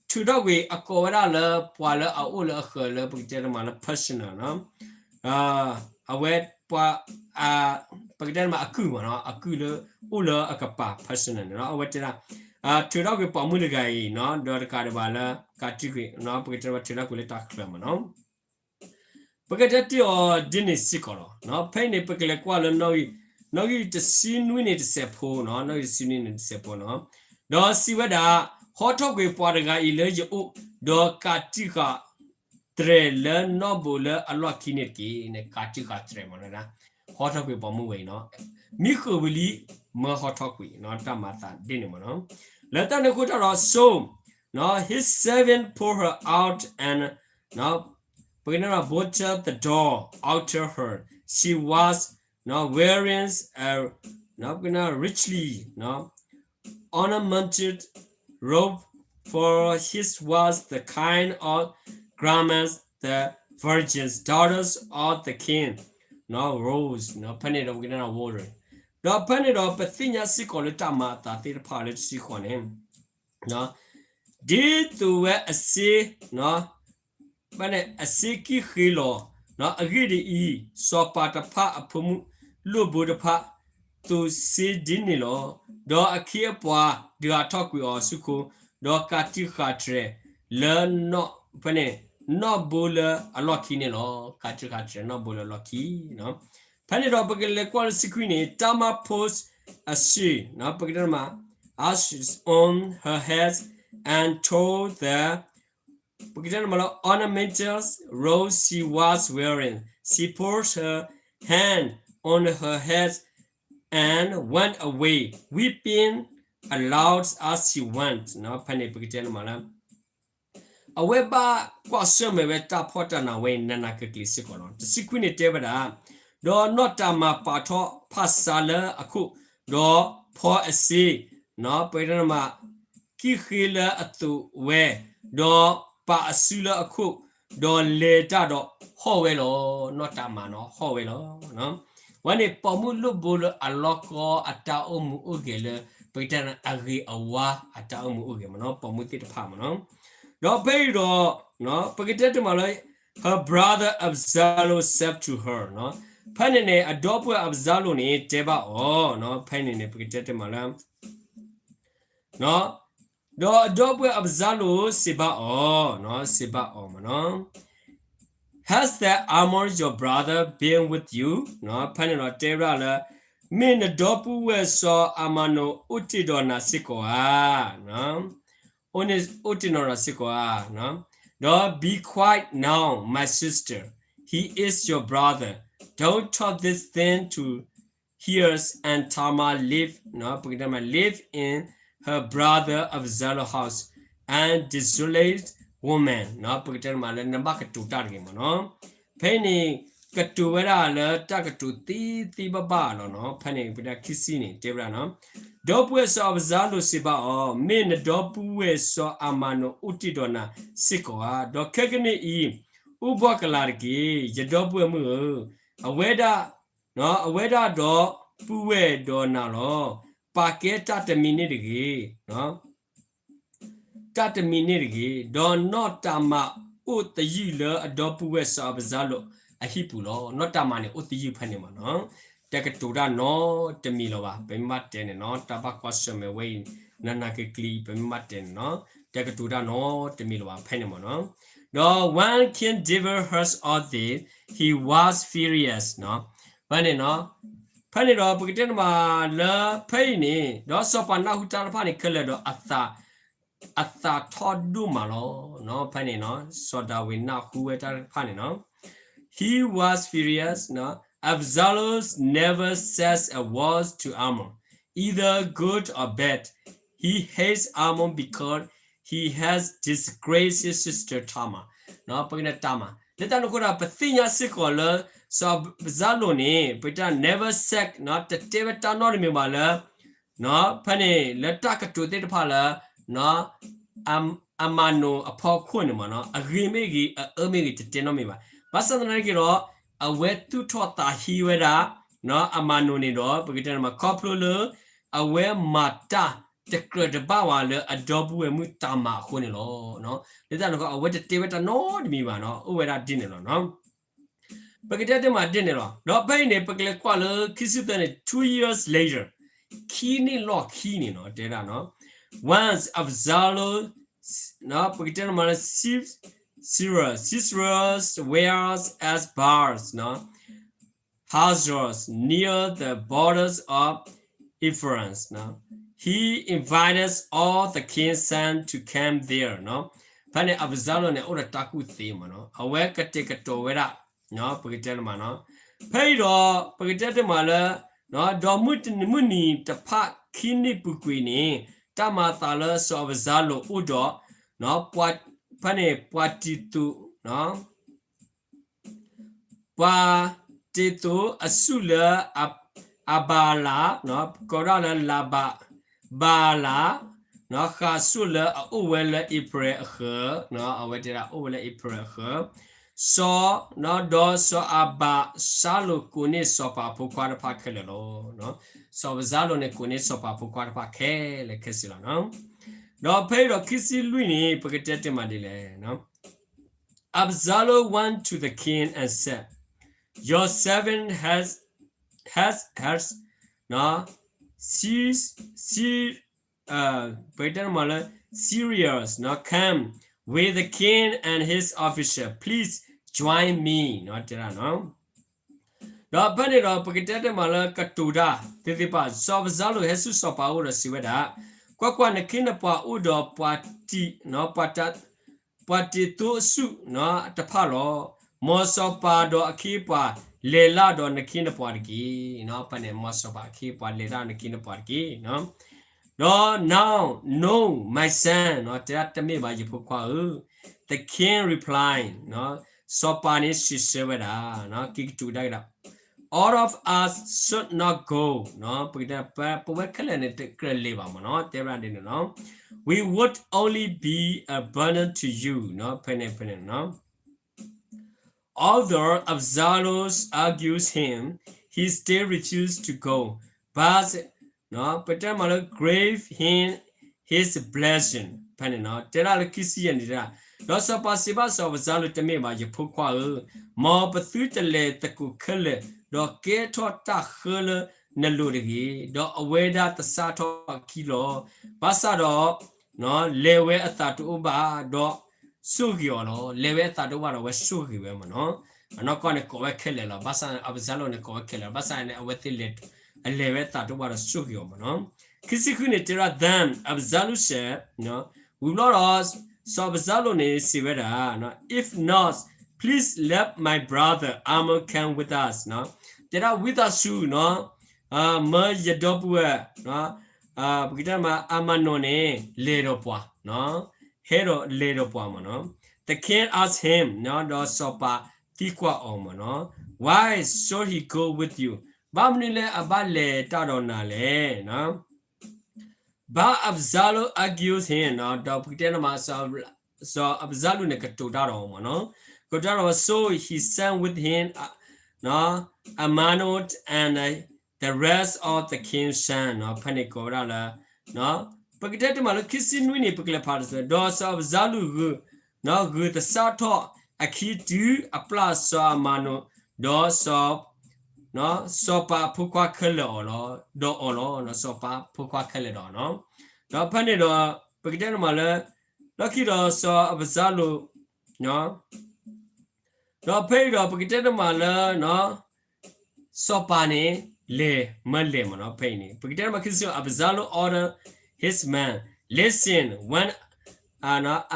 ထုးထီၣ်ကွံာ်အကိးဝဲဒၣ်လၢ ပှၤလၢအအိၣ်လၢအဃၢၤလၢ ပကတဲန့ၣ်မးလၢ personal နီၤ. အဝဲပှၤ ပကတဲန့ၣ်မးအကုၢ်မးနီၤ အကုၢ်လၢအိၣ်လၢအကပၤ personal န့ၣ်နီၤ. အဝဲတဲဒၣ် ထုးထီၣ်ကွံာ်ပိာ်မုၣ်တဂၤအံၤနီၤ ဒီးတကးဒံးဘၣ်လၢ ကးတံာ်ကွံာ် ပကတဲဝဲထုးထီၣ်ကွံာ်လၢတၢ်ချၢမးနီၤ. ပကတဲတ့ၢ်အီၤဒ်န့ၣ်စ့ၢ်ကီးလီၤ. ဖဲအံၤန့ၣ် ပကလဲၤကွၢ်လၢ နီၣ်ဂံၢ်တဆံနွံန့ၣ်တစဲးဖိနီၤ နီၣ်ဂံၢ်တဆံနွံန့ၣ်တစဲးဖိနီၤ. ဒီးစံးဝဲဒၣ်, ဟီထီၣ်ကွံာ်ပှၤတဂၤအံၤလၢယအိၣ်, ဒီးကးတံာ်ဃာ်တြဲၤလၢနီၣ်ဘိလၢအလီၢ်ခံန့ၣ်တက့ၢ်. န့ၣ်ကးတံာ်ဃာ်တြဲၤမးလၢ ဟီထီၣ်ကွံာ်ပိာ်မုၣ်ဝဲအံၤနီၤ. မံဃုာ်ဝံၤလံ မၢဟီထီၣ်ကွံာ်နီၤ တၢ်မၤသးဒ်န့ၣ်မးနီၤ. လၢတၢ်န့ၣ်အဃိတၢ်ဒီး so, နီၤ his servant pulled her out and ပကတဲန့ၣ် bolted the door after her. She was, နီၤ wearing a, နီၤ ပကတဲန့ၣ် richly, နီၤ ornamented robe, for his was the kind of garments the virgin daughters of the king, နီၤ roles, နီၤ ဖဲန့ၣ်ဒီးပကတဲန့ၣ် wore. ဒီးဖဲန့ၣ်ဒီးပသ့ၣ်ညါစ့ၢ်ကီးလၢတၢ်မၤအသးသ့ၣ်တဖၣ်လၢတဆံဃိးန့ၣ် ဒ်သိးဝဲအစ့ ဖဲန့ၣ် အစ့ကံၣ်ဃ့လီၤ, အဂ့ၢ်ဒ်အံၤ, စီၤပၤတဖၣ်အဖိမုၣ်လိၣ်ဘိတဖၣ် သိးစ့ဒ်န့ၣ်လီၤ. ဒီးအခ့အပှၤဒုးဟးထီၣ်ကွံာ်အီၤဆူခိ, ဒီးကးတံာ်ဃာ်တြဲၤလၢ ဖဲန့ၣ် နီၣ်ဘိလၢအလီၢ်ခံန့ၣ်လီၤ. ကးတံာ်ဃာ်တြဲၤနီၣ်ဘိလၢအလီၢ်ခံ ဖဲန့ၣ်ဒီးပကလဲၤကွၢ်လၢတဆံခွံန့ၣ် Tamar put aside, ပကတဲန့ၣ်မး ashes on her head and tore the, ပကတဲန့ၣ်မးလၢ ornamented robe she was wearing. She put her hand on her head and went away, weeping aloud as she went. ဖဲန့ၣ်ပကတဲန့ၣ်မးလၢ အဝဲဘၣ်ကွၢ်ဆၢၣ်မဲာ်ဝဲတၢ်ဖှီၣ်တၢ်နးဝဲအံၤ နးနးကျံၤကျံၤစ့ၢ်ကီးလီၤ. တဆံခွံန့ၣ်တဲဝဲဒၣ်, ဒီးနီၢ်တၤမၤပာ်ထီၣ်ဖၣ်ဆါလၢအခိၣ်, ဒီးဖီအစ့, ပကတဲမး ကံၣ်ဃ့လၢအသိးဝဲ, ဒီးပာ်အစုလၢအခိၣ်, ဒီးလဲၤတၢ်ဒီးဟီၣ်ဝဲလီၤ. နီၢ်တၤမၤနီၤ ဟီၣ်ဝဲလီၤ. ဝဲန့ၣ်ပိာ်မုၣ်လိၣ်ဘိလၢအလီၢ်ကီအတၢ်အိၣ်မူအိၣ်ဂဲၤလၢ ပကတဲန့ၣ် အဂ့ၤအဝါအတၢ်အိၣ်မူအိၣ်ဂဲၤမးနီၤ, ပိာ်မုၣ်သ့ၣ်တဖၣ်မးနီၤ. ဒီးဖဲအံၤဒီး ပကတဲတမးလၢ her brother Absalom said to her နီၤ, ဖဲန့ၣ်န့ၣ် အဒီပုၢ်ဝဲၢ်အးဘၡါလိၣ်န့ၣ် တဲဘၣ်အီၤနီၤ, ဖဲန့ၣ်န့ၣ် ပကတဲတမးလၢ ဒီးအဒီပုၢ်ဝဲၢ်အးဘၡါလိၣ်စံးဘၣ်အီၤ, စံးဘၣ်အီၤမးနီၤ, Has that Amnon your brother been with you? ဖဲန့ၣ်ဒီးတဲဝဲဒၣ်လၢ မ့ၢ်နဒီပုၢ်ဝဲၢ်စီၤအၤမနိၣ်အိၣ်တ့ၢ်ဒီးနၤစ့ၢ်ကီးဧါ, အိၣ်န့ၣ် အိၣ်တ့ၢ်နီၢ်နၤစ့ၢ်ကီးဧါ. ဒီး be quiet now, my sister. He is your brother. Don't talk this thing to her, and Tamar live, ပကတဲမး live in her brother Absalom's house, a desolate woman, ပကတဲမးလၢနဘၣ်ကတိၤတၢ်တဂ့ၤမးနီၤ. ဖဲန့ၣ် ကတိၤဝဲဒၣ်လၢတၢ်ကတိၤသ့သ့ဘၣ်ဘၣ်လီၤနီၤ. ဖဲန့ၣ် ပကတဲခံဆံန့ၣ် တဲဝဲဒၣ်နီၤ, ဒီပုၢ်ဝဲၢ်စီၤအးဘၡါလိၣ်စံးဘၣ်အီၤ, မ့ၢ်နဒီပုၢ်ဝဲၢ်စီၤအၤမနိၣ်အိၣ်တ့ၢ်ဒီးနၤစ့ၢ်ကီးဧါ. ဒီးခဲကနံၣ်အံၤ အိၣ်ဘှီၣ်ကလာ်တက့ၢ်, ယဒီပုၢ်ဝဲၢ်မုၣ်ဧၢ, အဝဲဒၣ် အဝဲဒၣ်ဒီပုၢ်ဝဲၢ်ဒီးနၤလီၤ. ပာ်ကဲတၢ်တမံၤန့ၣ်တဂ့ၤ တၢ်တမံၤန့ၣ်တဂ့ၤ. ဒီးနီၢ်တၤမၤအိၣ်သယုၢ်လၢအဒီပုၢ်ဝဲၢ်စီၤအးဘၡါလိၣ်အဟံၣ်ပူၤလီၤ. နီၢ်တၤမၤန့ၣ်အိၣ်သယုၢ်ဖဲန့ၣ်မးနီၤ, တကတိၤတၢ်နီတမံၤလၢၤဘၣ်. ပမ့ၢ်ဘၣ်တဲန့ၣ်နီၤ, တၢ်ဘၣ်ကွၢ်ဆၢၣ်မဲာ်ဝဲအံၤ နးနးကျံၤကျံၤ ပမ့ၢ်ဘၣ်တဲန့ၣ်နီၤ, တကတိၤတၢ်နီတမံၤလၢၤဘၣ်ဖဲန့ၣ်မးနီၤ. ဒီး when King David heard all this, he was furious နီၤ. ဖဲန့ၣ်နီၤ, ဖဲန့ၣ်ဒီးပကတဲန့ၣ်မးလၢ ဖဲအံၤန့ၣ် ဒီးစီၤပၤနၢ်ဟူတၢ်တဖၣ်န့ၣ်ခဲလၢာ်ဒီး အသးထီၣ်ဒိၣ်မးလီၤ. ဖဲန့ၣ်နီၤ စီၤဒၤဝံးနၢ်ဟူဝဲတၢ်တဖၣ်န့ၣ်နီၤ, He was furious, Absalom never says a word to Amnon, either good or bad. He hates Amnon because he has disgraced his sister Tamar. ပကတဲတၢ်မၤ လၢတၢ်န့ၣ်အဃိဒီး ပသ့ၣ်ညါစ့ၢ်ကီးလၢ စီၤအးဘၡါလိၣ်န့ၣ် ပကတဲ never said တတဲဝဲတၢ်နီတမံၤဘၣ်လၢ ဖဲန့ၣ် လၢတၢ်ကတိၤသ့ၣ်တဖၣ်လၢ အၤမနိၣ်အဖီခိၣ်န့ၣ်မးနီၤ, အဂ့ၤမ့ၢ်ဂ့ၤ အအၢမ့ၢ်ဂ့ၤ တတဲနီတမံၤဘၣ်. ဘၣ်ဆၣ်သနာ်က့ဒီး အဝဲသူၣ်ထီၣ်သးဟ့ဝဲဒၣ် အၤမနိၣ်န့ၣ်ဒီး ပကတဲန့ၣ်မး ခီဖျိလၢ အဝဲမၤတၢ်တကြၢးတဘၣ်ဝဲလၢအဒီပုၢ်ဝဲၢ်မုၣ်တၤမၤအဃိန့ၣ်လီၤ. လၢတၢ်န့ၣ်အဃိ အဝဲတတဲဝဲတၢ်နီတမံၤဘၣ်နီၤ, အိၣ်ဝဲဒၣ်ဒ်န့ၣ်လီၤ. ပကတဲတၢ်မၤဒ်န့ၣ်လီၤ. ဒီးဖဲအံၤန့ၣ် ပကလဲၤကွၢ်လၢခံဆံသၢန့ၣ် two years later, ခံနံၣ်လီၢ်ခံန့ၣ်နီၤ တဲဒၣ်နီၤ, Once Absalom, ပကတဲတၢ်မၤလၢ Sisera, Sisera was as Baal, Hazor, near the borders of Ephraim, he invited all the king's sons to camp there. ဖဲန့ၣ် အးဘၡါလိၣ်န့ၣ် အိၣ်ဒီးတၢ်ကူၣ်သ့မးနီၤ, အဝဲကတဲာ်ကတီၤဝဲဒၣ် ပကတဲတၢ်မၤနီၤ, ဖဲအံၤဒီး ပကတဲတၢ်မၤလၢ ဒီးမုၢ်တနံၤမုၢ်နံၤတဖၣ်ခံနံၣ်ပူၤကွံာ်န့ၣ် တၢ်မၤအသးလၢစီၤအးဘၡါလိၣ်အိၣ်ဒီး ဖဲန့ၣ် ပှၤတံၤသိး ပှၤတံၤသိးအဆူၣ်လၢ အဘၤလး, ကိးဒၣ်လၢ ဘၤလး, ဃးစိၣ်လၢအအိၣ်ဝဲလၢအ့ဖရံအဃၢၤ, အဝဲတဲဒၣ်အိၣ်ဝဲလၢအ့ဖရံအဃၢၤ, စီၤ, ဒီးစီၤအးဘၡါလိၣ်ကိးန့ၢ်စီၤပၤဖိခွါတဖၣ်ခဲလၢာ်လီၤ. စီၤအးဘၡါလိၣ်န့ၣ် ကိးန့ၢ်စီၤပၤဖိခွါတဖၣ်ခဲလၢာ်ခဲဆ့လီၤ. ဒီးဖဲအံၤဒီးခံဆံလွံၢ်န့ၣ် ပကတဲတၢ်မၤဒ်လဲၣ်. Absalom went to the king and said, Your servant has, has, has, ပကတဲမးလၢ serious, come with the king and his official, please join me. တဲဒၣ် ဒီးဖဲန့ၣ်ဒီး ပကတဲတၢ်မၤလၢကတိၤတၢ်သ့ၣ်တဖၣ်, စီၤအးဘၡါလိၣ်ဟဲဆူစီၤပၤအအိၣ်ဒီးစံးဝဲဒၣ်, ကွၢ်ကွၢ်, နခ့နပှၤအိၣ်ဒီး ပှၤတံၤသိးအဆူၣ်တဖၣ်လီၤ. မ်စီၤပၤဒီးအခ့အပှၤလဲၤလၢ်ဒီးနခ့နပှၤတက့ၢ်. ဖဲန့ၣ် မ်စီၤပၤအခ့အပှၤလဲၤလၢ်နခ့နပှၤတက့ၢ်. ဒီး now, no, my son, တဲဒၣ်တမ့ၢ်ဘၣ် ယဖိခွါဧၢ, The king replied, စီၤပၤန့ၣ်စံးဆၢဝဲဒၣ်, က့ၤကတိၤတၢ်ကဒီး, all of us should not go, ပကတဲ ပဝဲခဲလၢာ်န့ၣ် တကြၢးလဲၤဘၣ်မ့ၢ်နီၤ, တဲဝဲဒၣ်ဒ်န့ၣ်လီၤ. We would only be a burden to you, ဖဲန့ၣ်ဖဲန့ၣ် Although Absalom argues him, he still refused to go, but ပတဲမးလၢ gave him his blessing ဖဲန့ၣ်နီၤ, တဲဒၣ်လၢခံဆံယဲၢ်န့ၣ်တဲဒၣ်, ဒီးစီၤပၤစံးဘၣ်စီၤအးဘၡါလိၣ်, တမ့ၢ်ဘၣ် ယဖိခွါဧၢ, မ်ပသုတလဲၤသကိးခဲလၢာ်, ဒီးကဲထီၣ်တၢ်ဃၢလၢနလိၤတဂ့ၤ, ဒီးအဝဲဒၣ်တဆါထီၣ်အခံလီၤ. ဘၣ်ဆၣ်ဒီး လဲၤဝဲအသးတအိၣ်ဘၣ်ဒီး ဆိၣ်ဂ့ၤအီၤလီၤ. လဲၤဝဲအသးတအိၣ်ဘၣ်ဒီး အဝဲဆိၣ်ဂ့ၤဝဲမ့ၢ်နီၤ. အနီၢ်ကီၢ်န့ၣ်ကိးဝဲခဲလၢာ်လီၤ. ဘၣ်ဆၣ်အးဘၡါလိၣ်န့ၣ်ကိးဝဲခဲလၢာ်လီၤ. ဘၣ်ဆၣ်န့ၣ် အဝဲသ့ၣ်လဲၤ အလဲၤဝဲအသးတအိၣ်ဘၣ်ဒီးဆိၣ်ဂ့ၤအီၤမ့ၢ်နီၤ. ခံဆံဃုန့ၣ်တဲဒၣ် then Absalom said, ဝံၤဘျီဒီး စီၤအးဘၡါလိၣ်န့ၣ်စံးဝဲဒၣ်, if not, please let my brother Amnon come with us, တဲဒၣ်ဝံသးစူၤနီၤ မၢယဒီပုၢ်ဝဲၢ် ပကတဲမး အမၤနိၣ်န့ၣ် လဲၤဒီးပှၤ, ဟဲဒီးလဲၤဒီးပှၤမ့ၢ်နီၤ. The king asked him, ဒီးစီၤပၤသံကွၢ်အီၤမ့ၢ်နီၤ, why should he go with you? ဘၣ်မနုၤလၢအဘၣ်လဲၤတၢ်ဒီးနၤလဲၣ်. But Absalom argued him, ဒီးပကတဲမး စီၤအးဘၡါလိၣ်န့ၣ် ကတိၤတၢ်ဒီးအီၤမ့ၢ်နီၤ, ကတိၤတၢ်ဒီးအီၤ, so he sent with him Amnon and the rest of the king's sons, ဖဲန့ၣ်ကိးဝဲဒၣ်လၢ ပကတဲတမးလၢခံဆံနွံန့ၣ် ပကလဲၤဖးတစဲး, ဒီးစီၤအးဘၡါလိၣ် ဂုာ်သစၣ်ထီၣ်အခံတုၤအပျၢ်စီၤအၤမနိၣ်, ဒီးစီၤပၤအဖိခွါခဲလၢာ်အီၤလီၤ, ဒီးအီၤလီၤ, စီၤပၤအဖိခွါခဲလၢာ်ဒီးအီၤလီၤ. ဒီးဖဲန့ၣ်ဒီး ပကတဲတမးလၢ လီၢ်ခံဒီးစီၤအးဘၡါလိၣ် ဒီးဖဲအံၤဒီး ပကတဲတမးလၢ စီၤပၤန့ၣ် လဲၤမၢလဲၤမ့ၢ်နီၤ, ဖဲအံၤန့ၣ် ပကတဲတမးခံဆံ Absalom ordered his men, listen, when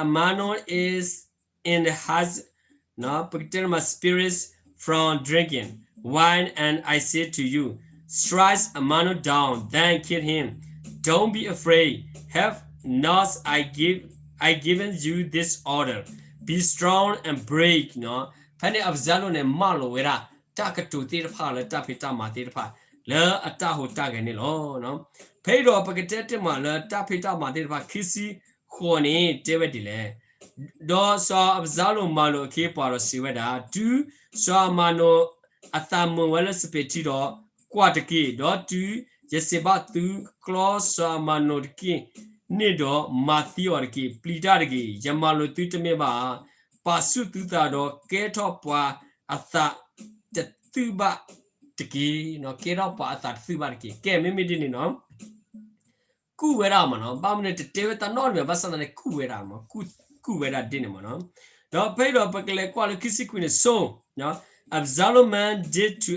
Amnon is in the high, ပကတဲတမး spirits from drinking wine, and I say to you, strike Amnon down, then kill him. Don't be afraid. Have not I give I given you this order? Be strong and brave. ဖဲန့ၣ် အးဘၡါလိၣ်န့ၣ် မၢလိာ်ဝဲဒၣ် တၢ်ကတိၤသ့ၣ်တဖၣ်လၢတၢ်ဖံးတၢ်မၤသ့ၣ်တဖၣ် လၢအတၢ်ဟူးတၢ်ဂဲၤန့ၣ်လီၤ. ဖဲအံၤဒီး ပကတဲတမးလၢတၢ်ဖံးတၢ်မၤသ့ၣ်တဖၣ် ခံဆံဃိးန့ၣ် တဲဝဲဒ်လဲၣ်. ဒီးစီၤအးဘၡါလိၣ်မၤလိာ်အခ့အပှၤဒီးစံးဝဲဒၣ်, တုၤစီၤအၤမနိၣ်အသးမုာ်ဝဲလၢစပံးထံဒီး ကွၢ်တက့ၢ်, ဒီးတုၤယစံးဘၣ်သုကျီစီၤအၤမနိၣ်တက့ၢ်န့ၣ်ဒီး မၤသံအီၤတက့ၢ်, ပျံၤတၢ်တဂ့ၤ, ယမၤလိာ်သုတမ့ၢ်ဘၣ်ဧါ. ပာ်ဆူၣ်သုသးဒီးကဲထီၣ်ပှၤအသးတသုးဘၣ်တက့ၢ်, ကဲထီၣ်ပှၤအသးတသုးဘၣ်တက့ၢ်. ကဲ မ့မ့ၢ်ဒ်န့ၣ်နီၤ ကူၣ်ဝဲဒၣ်မ့ၢ်နီၤ, ဘၣ်မနုၤတတဲဝဲတၢ်နီတမံၤ ဘၣ်ဆၣ်သနာ်က့ ကူၣ်ဝဲဒၣ်မ့ၢ်, ကူၣ်ဝဲဒၣ်ဒ်န့ၣ်မ့ၢ်နီၤ. ဒီးဖဲအံၤဒီးပကလဲၤကွၢ်လၢခံဆံခွံန့ၣ် so Absalom men did to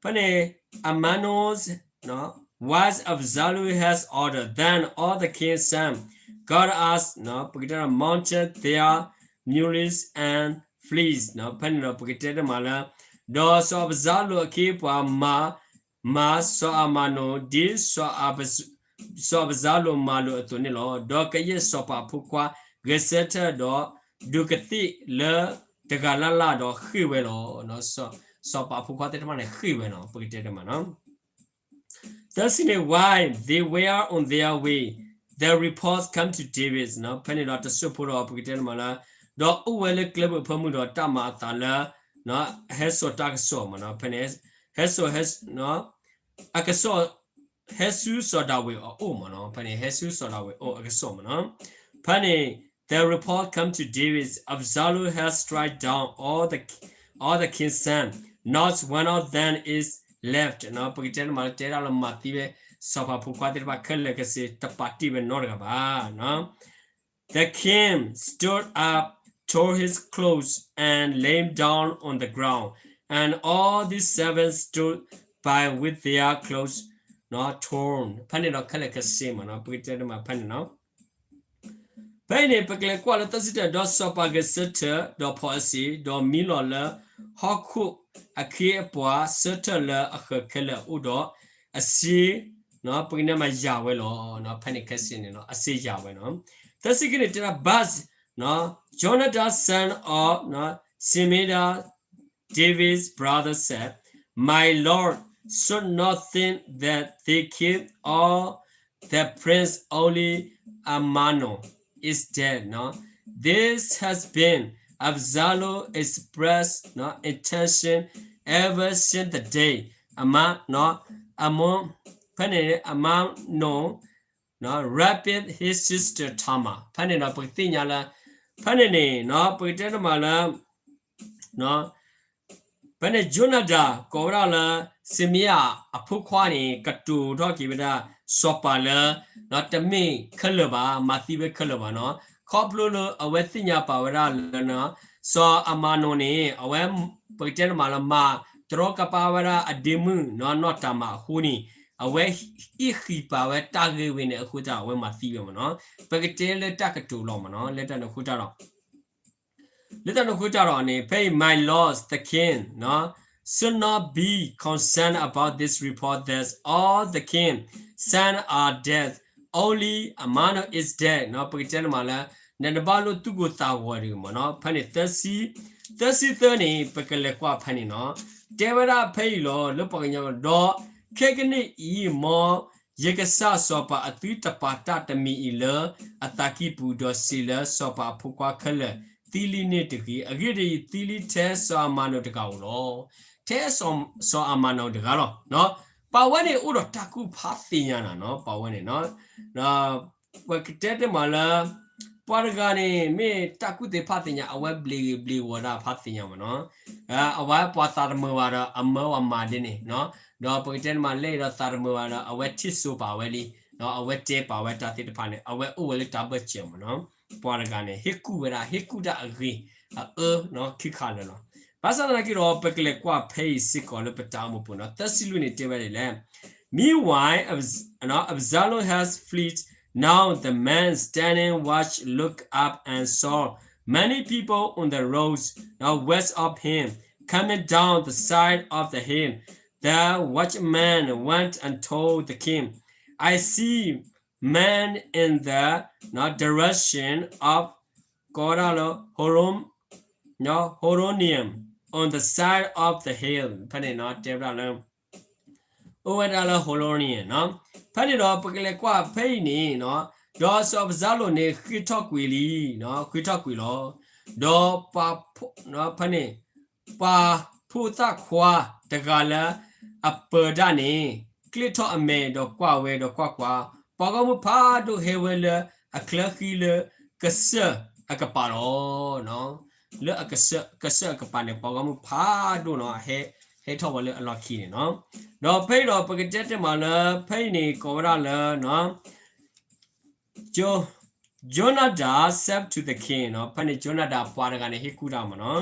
ဖဲန့ၣ် Amnon, was Absalom had ordered. Then all the king's sons got us, ပကတဲ mounted their mules and fled. ဖဲန့ၣ်ဒီးပကတဲတမးလၢ ဒီးစီၤအးဘၡါလိၣ်အခ့အပှၤမၤ မၤစီၤအၤမနိၣ် ဒ် စီၤအးဘၡါလိၣ်မၤလိာ်အသိးန့ၣ်လီၤ. ဒီးကယဲၢ်စီၤပၤအဖိခွါဂဲၤဆၢထၢၣ်ဒီး ဒုးကသ့ၣ်လၢတဂၤလၢ်လၢ်ဒီးဃ့ၢ်ဝဲလီၤ. စီၤပၤအဖိခွါသ့ၣ်တဖၣ်န့ၣ်ဃ့ၢ်ဝဲနီၤ, ပကတဲတမးနီၤ. သၢဆံန့ၣ် while they were on their way, the reports come to David. ဖဲန့ၣ်ဒီးတစိၢ်ဖိဒီးပကတဲတမးလၢ ဒီးအိၣ်ဝဲလၢကျဲဘိၣ်အဖၢမုၢ်ဒီးတၢ်မၤအသးလၢ ဟဲစိာ်တၢ်ကစီၣ်မ့ၢ်နီၤ, ဖဲန့ၣ် ဟဲစိာ် ဟဲ အကစီၣ် ဟဲဆူစီၤဒၤဝံးအအိၣ်မ့ၢ်နီၤ, ဖဲန့ၣ် ဟဲဆူစီၤဒၤဝံးအအိၣ်အကစီၣ်မ့ၢ်နီၤ. ဖဲန့ၣ် the report come to David, Absalom has strike down all the, all the king's son, not one of them is left. ပကတဲတမးလၢတဲဒၣ်လၢမၤသံဝဲ စီၤပၤဖိခွါသ့ၣ်တဖၣ်ခဲလၢာ်ခဲဆ့ တပာ်တ့ၢ်ဝဲနီတဂၤဘၣ်. The king stood up, tore his clothes, and lay down on the ground, and all the servants stood by with their clothes not torn. ဖဲန့ၣ်ဒီးခဲလၢာ်ခဲဆ့မ့ၢ်နီၤ, ပကတဲတမးဖဲန့ၣ်နီၤ. ဖဲအံၤန့ၣ် ပကလဲၤကွၢ်လၢသၢဆံတၢ, ဒီးစီၤပၤဂဲၤဆၢထၢၣ်, ဒီးဖီၣ်အစ့ၤ, ဒီးမံလီၤလၢဟီၣ်ခိၣ်အခ့အပှၤဆၢထၢၣ်လၢအဃၢၤခဲလၢာ်အအိၣ်ဒီး အစ့ ပကတဲမးယၢ်ဝဲလီၤ. ဖဲန့ၣ်ခဲဆ့န့ၣ်နီၤ အစ့ယၢ်ဝဲနီၤ. သၢဆံခံန့ၣ်တဲဒၣ် but Jonathan, son of, Shimei, David's brother, said, My lord should not think that they killed all the prince, only Amnon is dead. This has been Absalom's expressed intention ever since the day Amnon, Amnon, ဖဲန့ၣ် Amnon raped his sister Tamar. ဖဲန့ၣ်ဒီး ပကသ့ၣ်ညါလၢ ဖဲန့ၣ်န့ၣ် ပကတဲတမးလၢ ဖဲန့ၣ် Jonathan ကိးဝဲဒၣ်လၢ Shimei အဖိခွါန့ၣ် ကတိၤထီၣ်က့ၤဝဲဒၣ် စီၤပၤလၢ တမ့ၢ်ခဲလၢာ်ဘၣ်, မၤသံဝဲခဲလၢာ်ဘၣ်နီၤ. ခီဖျိလၢအဝဲသ့ၣ်ညါပာ်ဝဲဒၣ်လၢ စီၤအၤမနိၣ်န့ၣ် အဝဲ ပကတဲတမးလၢ မၤတရီကပါဝဲဒၣ်အဒ့မုၣ်နီၢ်တၤမၤအဃိန့ၣ် အဝဲအ့ၣ်ဃံးပာ်ဝဲတၢ်ဂ့ၢ်ဝဲန့ၣ်အဃိတၢ် အဝဲမၤသံဝဲမ့ၢ်နီၤ. ပကတဲလၢတၢ်ကတိၤလီၤမ့ၢ်နီၤ လၢတၢ်န့ၣ်အဃိတၢ်ဒီး လၢတၢ်န့ၣ်အဃိတၢ်ဒီးန့ၣ် ဖဲအံၤ my lord the king နီၤ should not be concerned about this report that all the king's sons are dead, only Amnon is dead နီၤ. ပကတဲတမးလၢ နတဘၣ်လိၣ်သူၣ်ကိၢ်သးဂီၤတဂ့ၤမ့ၢ်နီၤ. ဖဲန့ၣ် သၢဆံသၢန့ၣ် ပကလဲၤကွၢ်ဖဲန့ၣ်နီၤ. တဲဝဲဒၣ်ဖဲအံၤလီၤ လၢပှၤကညီ ဒီးခဲကနံၣ်အံၤ မ်ယကစၢ်စီၤပၤအသုတပာ်တၢ်တမံၤအံၤလၢအသးကံၢ်ပူၤ, ဒီးစံးလၢစီၤပၤအဖိခွါခဲလၢာ် သံလံန့ၣ်တဂ့ၤ. အဂ့ၢ်ဒ်အံၤ, သံလံထဲစီၤအၤမနိၣ်တဂၤဧိၤလီၤ. ထဲစီၤအၤမနိၣ်တဂၤလီၤ. ပှၤဝဲန့ၣ် အိၣ်ဒီးတၢ်ကူၣ်ဖးသ့ၣ်ညါနၤနီၤ ပှၤဝဲန့ၣ်နီၤ. ပကတဲတမးလၢ ပှၤတဂၤန့ၣ် မ့ၢ်တၢ်ကူၣ်သ့ဖးသ့ၣ်ညါ အဝဲဘျ့ဂ့ၤဘျ့ဂီၤဒၣ်ဖးသ့ၣ်ညါမ့ၢ်နီၤ. အဝဲပှၤသးတမုာ်ဘၣ်ဒီး အမၢဝဲမၤဒ်န့ၣ်နီၤ. ဒီးပကတဲတမးလၢဒီးသးတမုာ်ဘၣ်ဒီး အဝဲထံၣ်စိပာ်ဝဲလံ, အဝဲတဲပာ်ဝဲတၢ်သ့ၣ်တဖၣ်န့ၣ် အဝဲအိၣ်ဝဲလၢတၢ်ဘၢၣ်စၢၤမ့ၢ်နီၤ. ပှၤတဂၤန့ၣ် ဟ့ၣ်ကူၣ်ဝဲဒၣ် ဟ့ၣ်ကူၣ်တၢ်အဂ့ၤအအၢ ခံခါလၢာ်လီၤ. ဘၣ်ဆၣ်သနာ်က့ဒီး ပကလဲၤကွၢ်ဖဲအံၤစ့ၢ်ကီးလၢပတၢ်အိၣ်မူပူၤနီၤ. သၢဆံလွံၢ်န့ၣ်တဲဝဲဒ်လဲၣ်. Meanwhile, Absalom has fled. Now the man standing watch looked up and saw many people on the roads, now west of him, coming down the side of the hill. The watchman went and told the king, I see men in the, now, direction of ကိးဝဲဒၣ်လၢ Horon, နီၤ Horonaim on the side of the hill ဖဲန့ၣ်နီၤ တဲဝဲဒၣ်လၢ အိၣ်ဝဲဒၣ်လၢ Horonaim နီၤ. ဖဲန့ၣ်ဒီး ပကလဲၤကွၢ်ဖဲအံၤန့ၣ်နီၤ, ဒီးစီၤအးဘၡါလိၣ်န့ၣ် ဃ့ထီၣ်ကွံာ်လံ, ဃ့ထီၣ်ကွံာ်လီၤ. ဒီး ဖဲန့ၣ် ပှၤဖိသၣ်ခွါတဂၤလၢအပၢၤဒၣ်န့ၣ် ကျ့ထီၣ်အမဲာ်ဒီးကွၢ်ဝဲဒီးကွၢ်ကွၢ်, ပှၤဂီၢ်မုၢ်ဖးဒိၣ်ဟဲဝဲလၢအချၢဃံလၢ ကစၢၢ်အကပၤလီၤ. လၢအကစၢၢ်အကပၤန့ၣ် ပှၤဂီၢ်မုၢ်ဖးဒိၣ်နီၤ ဟဲထီၣ်ဝဲလၢအလီၢ်ခံန့ၣ်နီၤ. ဒီးဖဲအံၤဒီး ပကတဲတ့ၢ်မးလၢ ဖဲအံၤန့ၣ် ကိးဝဲဒၣ်လၢ Jonadab said to the king နီၤ, ဖဲန့ၣ် Jonadab ပှၤတဂၤန့ၣ် ဟ့ၣ်ကူၣ်တၢ်မးနီၤ.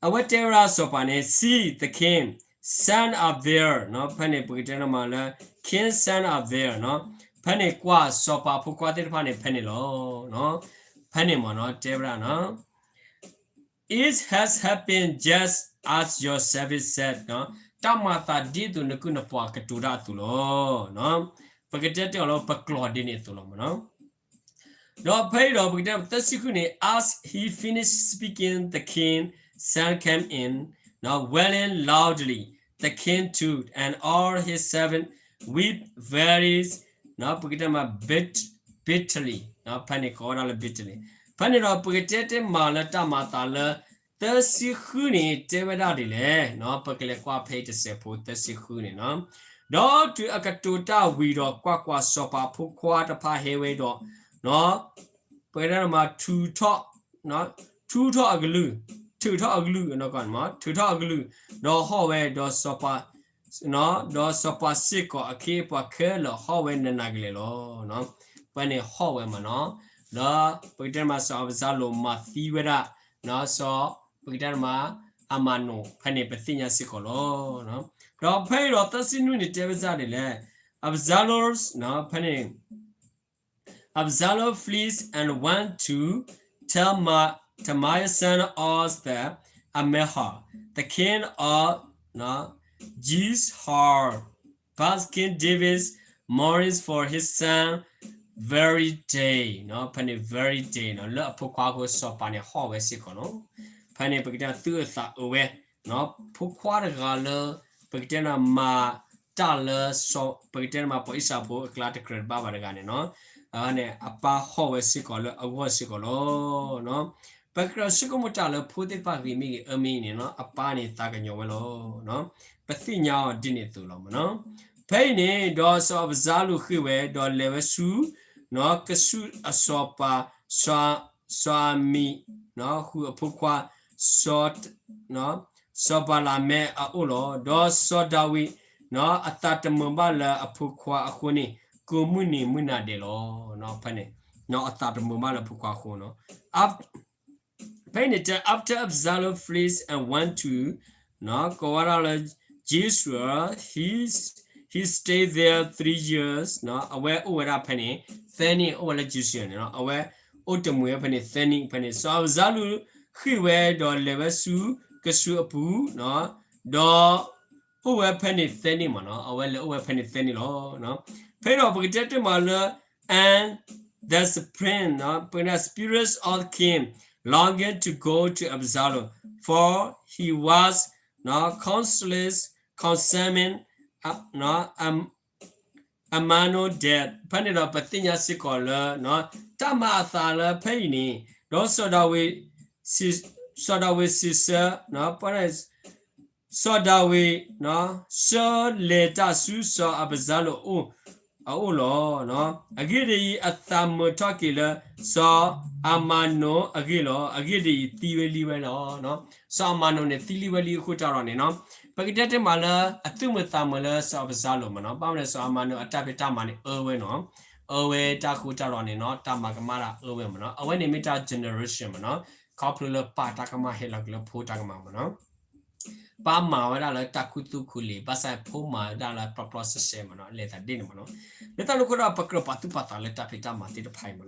အဝဲတဲဝဲဒၣ်စီၤပၤန့ၣ် See the king, son of Zeruiah နီၤ, ဖဲန့ၣ် ပကတဲတ့ၢ်မးလၢ king son of Zeruiah နီၤ, ဖဲန့ၣ်ကွၢ်စီၤပၤဖိခွါသ့ၣ်တဖၣ်န့ၣ် ဖဲန့ၣ်လီၤ. ဖဲန့ၣ်မးနီၤ တဲဝဲဒၣ်နီၤ It has happened just as your servant said နီၤ, တၢ်မၤသးဒ်သိးနကုၢ်နပှၤကတိၤတၢ်အသိးလီၤ. ပကတဲတ့ၢ်အီၤလၢပကျိာ်ဒ်န့ၣ်အသိးလီၤမးနီၤ. ဒီးဖဲအံၤဒီး ပကတဲသၢဆံဃုန့ၣ် As he finished speaking, the king's son came in, weeping loudly. The king too and all his servants wept very, ပကတဲမး bit-, bitterly ဖဲန့ၣ်ကိးဝဲဒၣ်လၢ bitterly. ဖဲန့ၣ်ဒီး ပကတဲတ့ၢ်မးလၢတၢ်မၤသးလၢ သၢဆံဃုန့ၣ် တဲဝဲဒၣ်ဒ်လဲၣ်, ပကလဲၤကွၢ်ဖဲအံၤတစဲးဖိ သၢဆံဃုန့ၣ်နီၤ. ဒီးတုၤအကတိၤတၢ်ဝံၤဒီး ကွၢ်ကွၢ်, စီၤပၤဖိခွါတဖၣ်ဟဲဝဲဒီး ပကတဲမး ထုးထီၣ်, ထုးထီၣ်အကလုၢ်, ထုးထီၣ်အကလုၢ်, ထုးထီၣ်အကလုၢ်, ဒီးဟီၣ်ဝဲ, ဒီးစီၤပၤစ့ၢ်ကီးအခ့အပှၤခဲလၢာ်ဟီၣ်ဝဲနးနးကလဲာ်လီၤ. ပှၤန့ၣ်ဟီၣ်ဝဲမးနီၤ. ဒီးပကတဲမး စီၤအးဘၡါလိၣ်မၤသံဝဲဒၣ် စီၤ, ပကတဲမး အၤမနိၣ် ဖဲန့ၣ်ပသ့ၣ်ညါစ့ၢ်ကီးလီၤ. ဒီးဖဲအံၤဒီးသၢဆံနွံန့ၣ် တဲဝဲဒၣ်ဒ်လဲၣ်, Absalom, ဖဲန့ၣ် Absalom fled and went to Talmai, Talmai son of the Amihud, the king of Geshur. But King David mourned for his son very day နီၤ, ဖဲန့ၣ် very day နီၤ, လၢအဖိခွါအဃိစီၤပၤန့ၣ်ဟီၣ်ဝဲစ့ၢ်ကီးနီၤ. ဖဲန့ၣ် ပကတဲသုးအသးအုးဝဲ ဖိခွါတဂၤလၢ ပကတဲမၤတၢ်လၢ ပကတဲမၤပှၤအံၣ်စရ့လးဖိအကျါတကြၢးတဘၣ်ဘၣ်တဂၤန့ၣ်နီၤ, အန့ၣ် အပၢ်ဟီၣ်ဝဲစ့ၢ်ကီးလၢအဂီၢ်စ့ၢ်ကီးလီၤ. ပကြၢးဆိကမိၣ်တၢ်လၢဖိသ့ၣ်တဖၣ်ဂ့ၤမ့ၢ်ဂ့ၤ အၢမ့ၢ်ဂ့ၤန့ၣ်နီၤ, အပၢ်န့ၣ်သးကညီၤဝဲလီၤ. ပသ့ၣ်ညါအီၤဒ်န့ၣ်အသိးလီၤမ့ၢ်နီၤ. ဖဲအံၤန့ၣ် ဒီးစီၤအးဘၡါလိၣ်ဃ့ၢ်ဝဲ ဒီးလဲၤဝဲဆူ ကစူၢ်အစီၤပၤ စီၤအၤမံး ဃုာ်အဖိခွါ စီၤ စီၤဘၤလမဲအအိၣ်လီၤ. ဒီးစီၤဒၤဝံး အသးတမုာ်ဘၣ်လၢအဖိခွါအဃိန့ၣ် ကိးမုၢ်နံၤမုၢ်နၤဒဲးလီၤ. ဖဲန့ၣ် အသးတမုာ်ဘၣ်လၢအဖိခွါအဃိနီၤ. ဖဲအံၤန့ၣ်တဲ after Absalom fled and went to ကိးဝဲဒၣ်လၢ Jezreel, he, he stayed there three years အဝဲအိၣ်ဝဲဒၣ်ဖဲန့ၣ် သၢနံၣ် အိၣ်ဝဲလၢ Jezreel န့ၣ်နီၤ, အဝဲအိၣ်တမှံၤဝဲဖဲန့ၣ် သၢနံၣ်ဖဲန့ၣ် စီၤအးဘၡါလိၣ်ဃ့ၢ်ဝဲဒီးလဲၤဝဲဆူကစူၢ်အပူၤ ဒီး အိၣ်ဝဲဖဲန့ၣ်သၢနံၣ်မ့ၢ်နီၤ, အဝဲလဲၤအိၣ်ဝဲဖဲန့ၣ်သၢနံၣ်လီၤ. ဖဲဒီးပကတဲတ့ၢ်မးလၢ and the spirit, ပကတဲ spirit of the king longed to go to Absalom, for he was counselors concerning Amnon death. ဖဲန့ၣ်ဒီးပသ့ၣ်ညါစ့ၢ်ကီးလၢ တၢ်မၤအသးလၢဖဲအံၤန့ၣ် ဒီးစီၤဒၤဝံး စီၤဒၤဝံးစံးဆၢ စီၤဒၤဝံး ဆၢလဲၤတၢ်ဆူစီၤအးဘၡါလိၣ်အအိၣ်လီၤ. အဂ့ၢ်ဒ်အံၤ, အသးမုာ်ထီၣ်က့ၤလၢ စီၤအၤမနိၣ်အဂ့ၢ်လီၤ. အဂ့ၢ်ဒ်အံၤ, သံဝဲလံဝဲလီၤ. စီၤအၤမနိၣ်န့ၣ် သံလံဝဲလံအဃိတၢ်ဒီးန့ၣ်နီၤ, ပကတဲတ့ၢ်မးလၢ အသူၣ်မုာ်သးမုာ်လၢစီၤအးဘၡါလိၣ်မ့ၢ်နီၤ, ဘၣ်မနုၤလဲၣ် စီၤအၤမနိၣ်အတၢ်ဖံးတၢ်မၤန့ၣ် အၢဝဲနီၤ, အၢဝဲတၢ်ဃိတၢ်ဒီးန့ၣ်နီၤ, တၢ်မၤကမၣ်တၢ်အၢဝဲမ့ၢ်နီၤ, အဝဲန့ၣ်မ့ၢ်တၢ် generation မ့ၢ်နီၤ, ခီဖျိလၢပၢ်တၢ်ကမၣ်ဟဲလီၤက့ၤလၢဖိတၢ်ကမၣ်မ့ၢ်နီၤ ပၢ်မၤဝဲဒၣ်လၢတၢ်ခူသူၣ်ခူလံာ်, ဘၣ်ဆၣ်ဖိမၤဝဲဒၣ်လၢပျီပျီဆှဲဆှဲမ့ၢ်နီၤ, လဲၤသးဒ်န့ၣ်မ့ၢ်နီၤ. လၢတၢ်န့ၣ်အဃိဒီး ပကြၢးပာ်သူၣ်ပာ်သးလၢတၢ်ဖံးတၢ်မၤသ့ၣ်တဖၣ်အံၤမ့ၢ်နီၤ.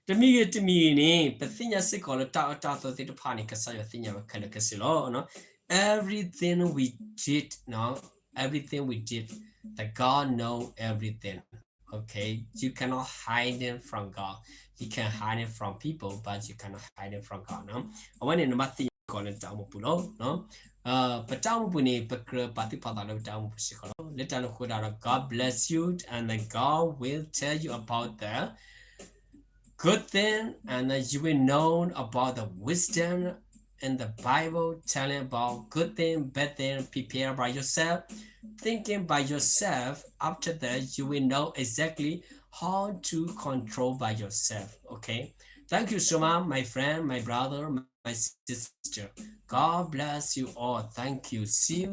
တမံၤဂ့ၤတမံၤဂ့ၤန့ၣ် ပသ့ၣ်ညါစ့ၢ်ကီးလၢတၢ်အၢတၢ်သီသ့ၣ်တဖၣ်န့ၣ် ကစၢ်ယွၤသ့ၣ်ညါဝဲခဲလၢာ်ခဲဆ့လီၤ. Everything we did, everything we did, the God know everything. Okay, you cannot hide it from God. You can hide it from people, but you cannot hide it from God. အဝဲန့ၣ်နဘၣ်သ့ၣ်ညါစ့ၢ်ကီးလၢနတၢ်အိၣ်မူပူၤလီၤ. ပတၢ်အိၣ်မူပူၤန့ၣ် ပကြၢးပာ်သူၣ်ပာ်သးလၢပတၢ်အိၣ်မူပူၤစ့ၢ်ကီးလီၤ. လၢတၢ်န့ၣ်အဃိဒီး God bless you and then God will tell you about the good thing, and then you will know about the wisdom in the Bible, telling about good thing, bad thing, prepare by yourself, thinking by yourself. After that, you will know exactly how to control by yourself. Okay. Thank you so much, my friend, my brother, my sister. God bless you all. Thank you. See you.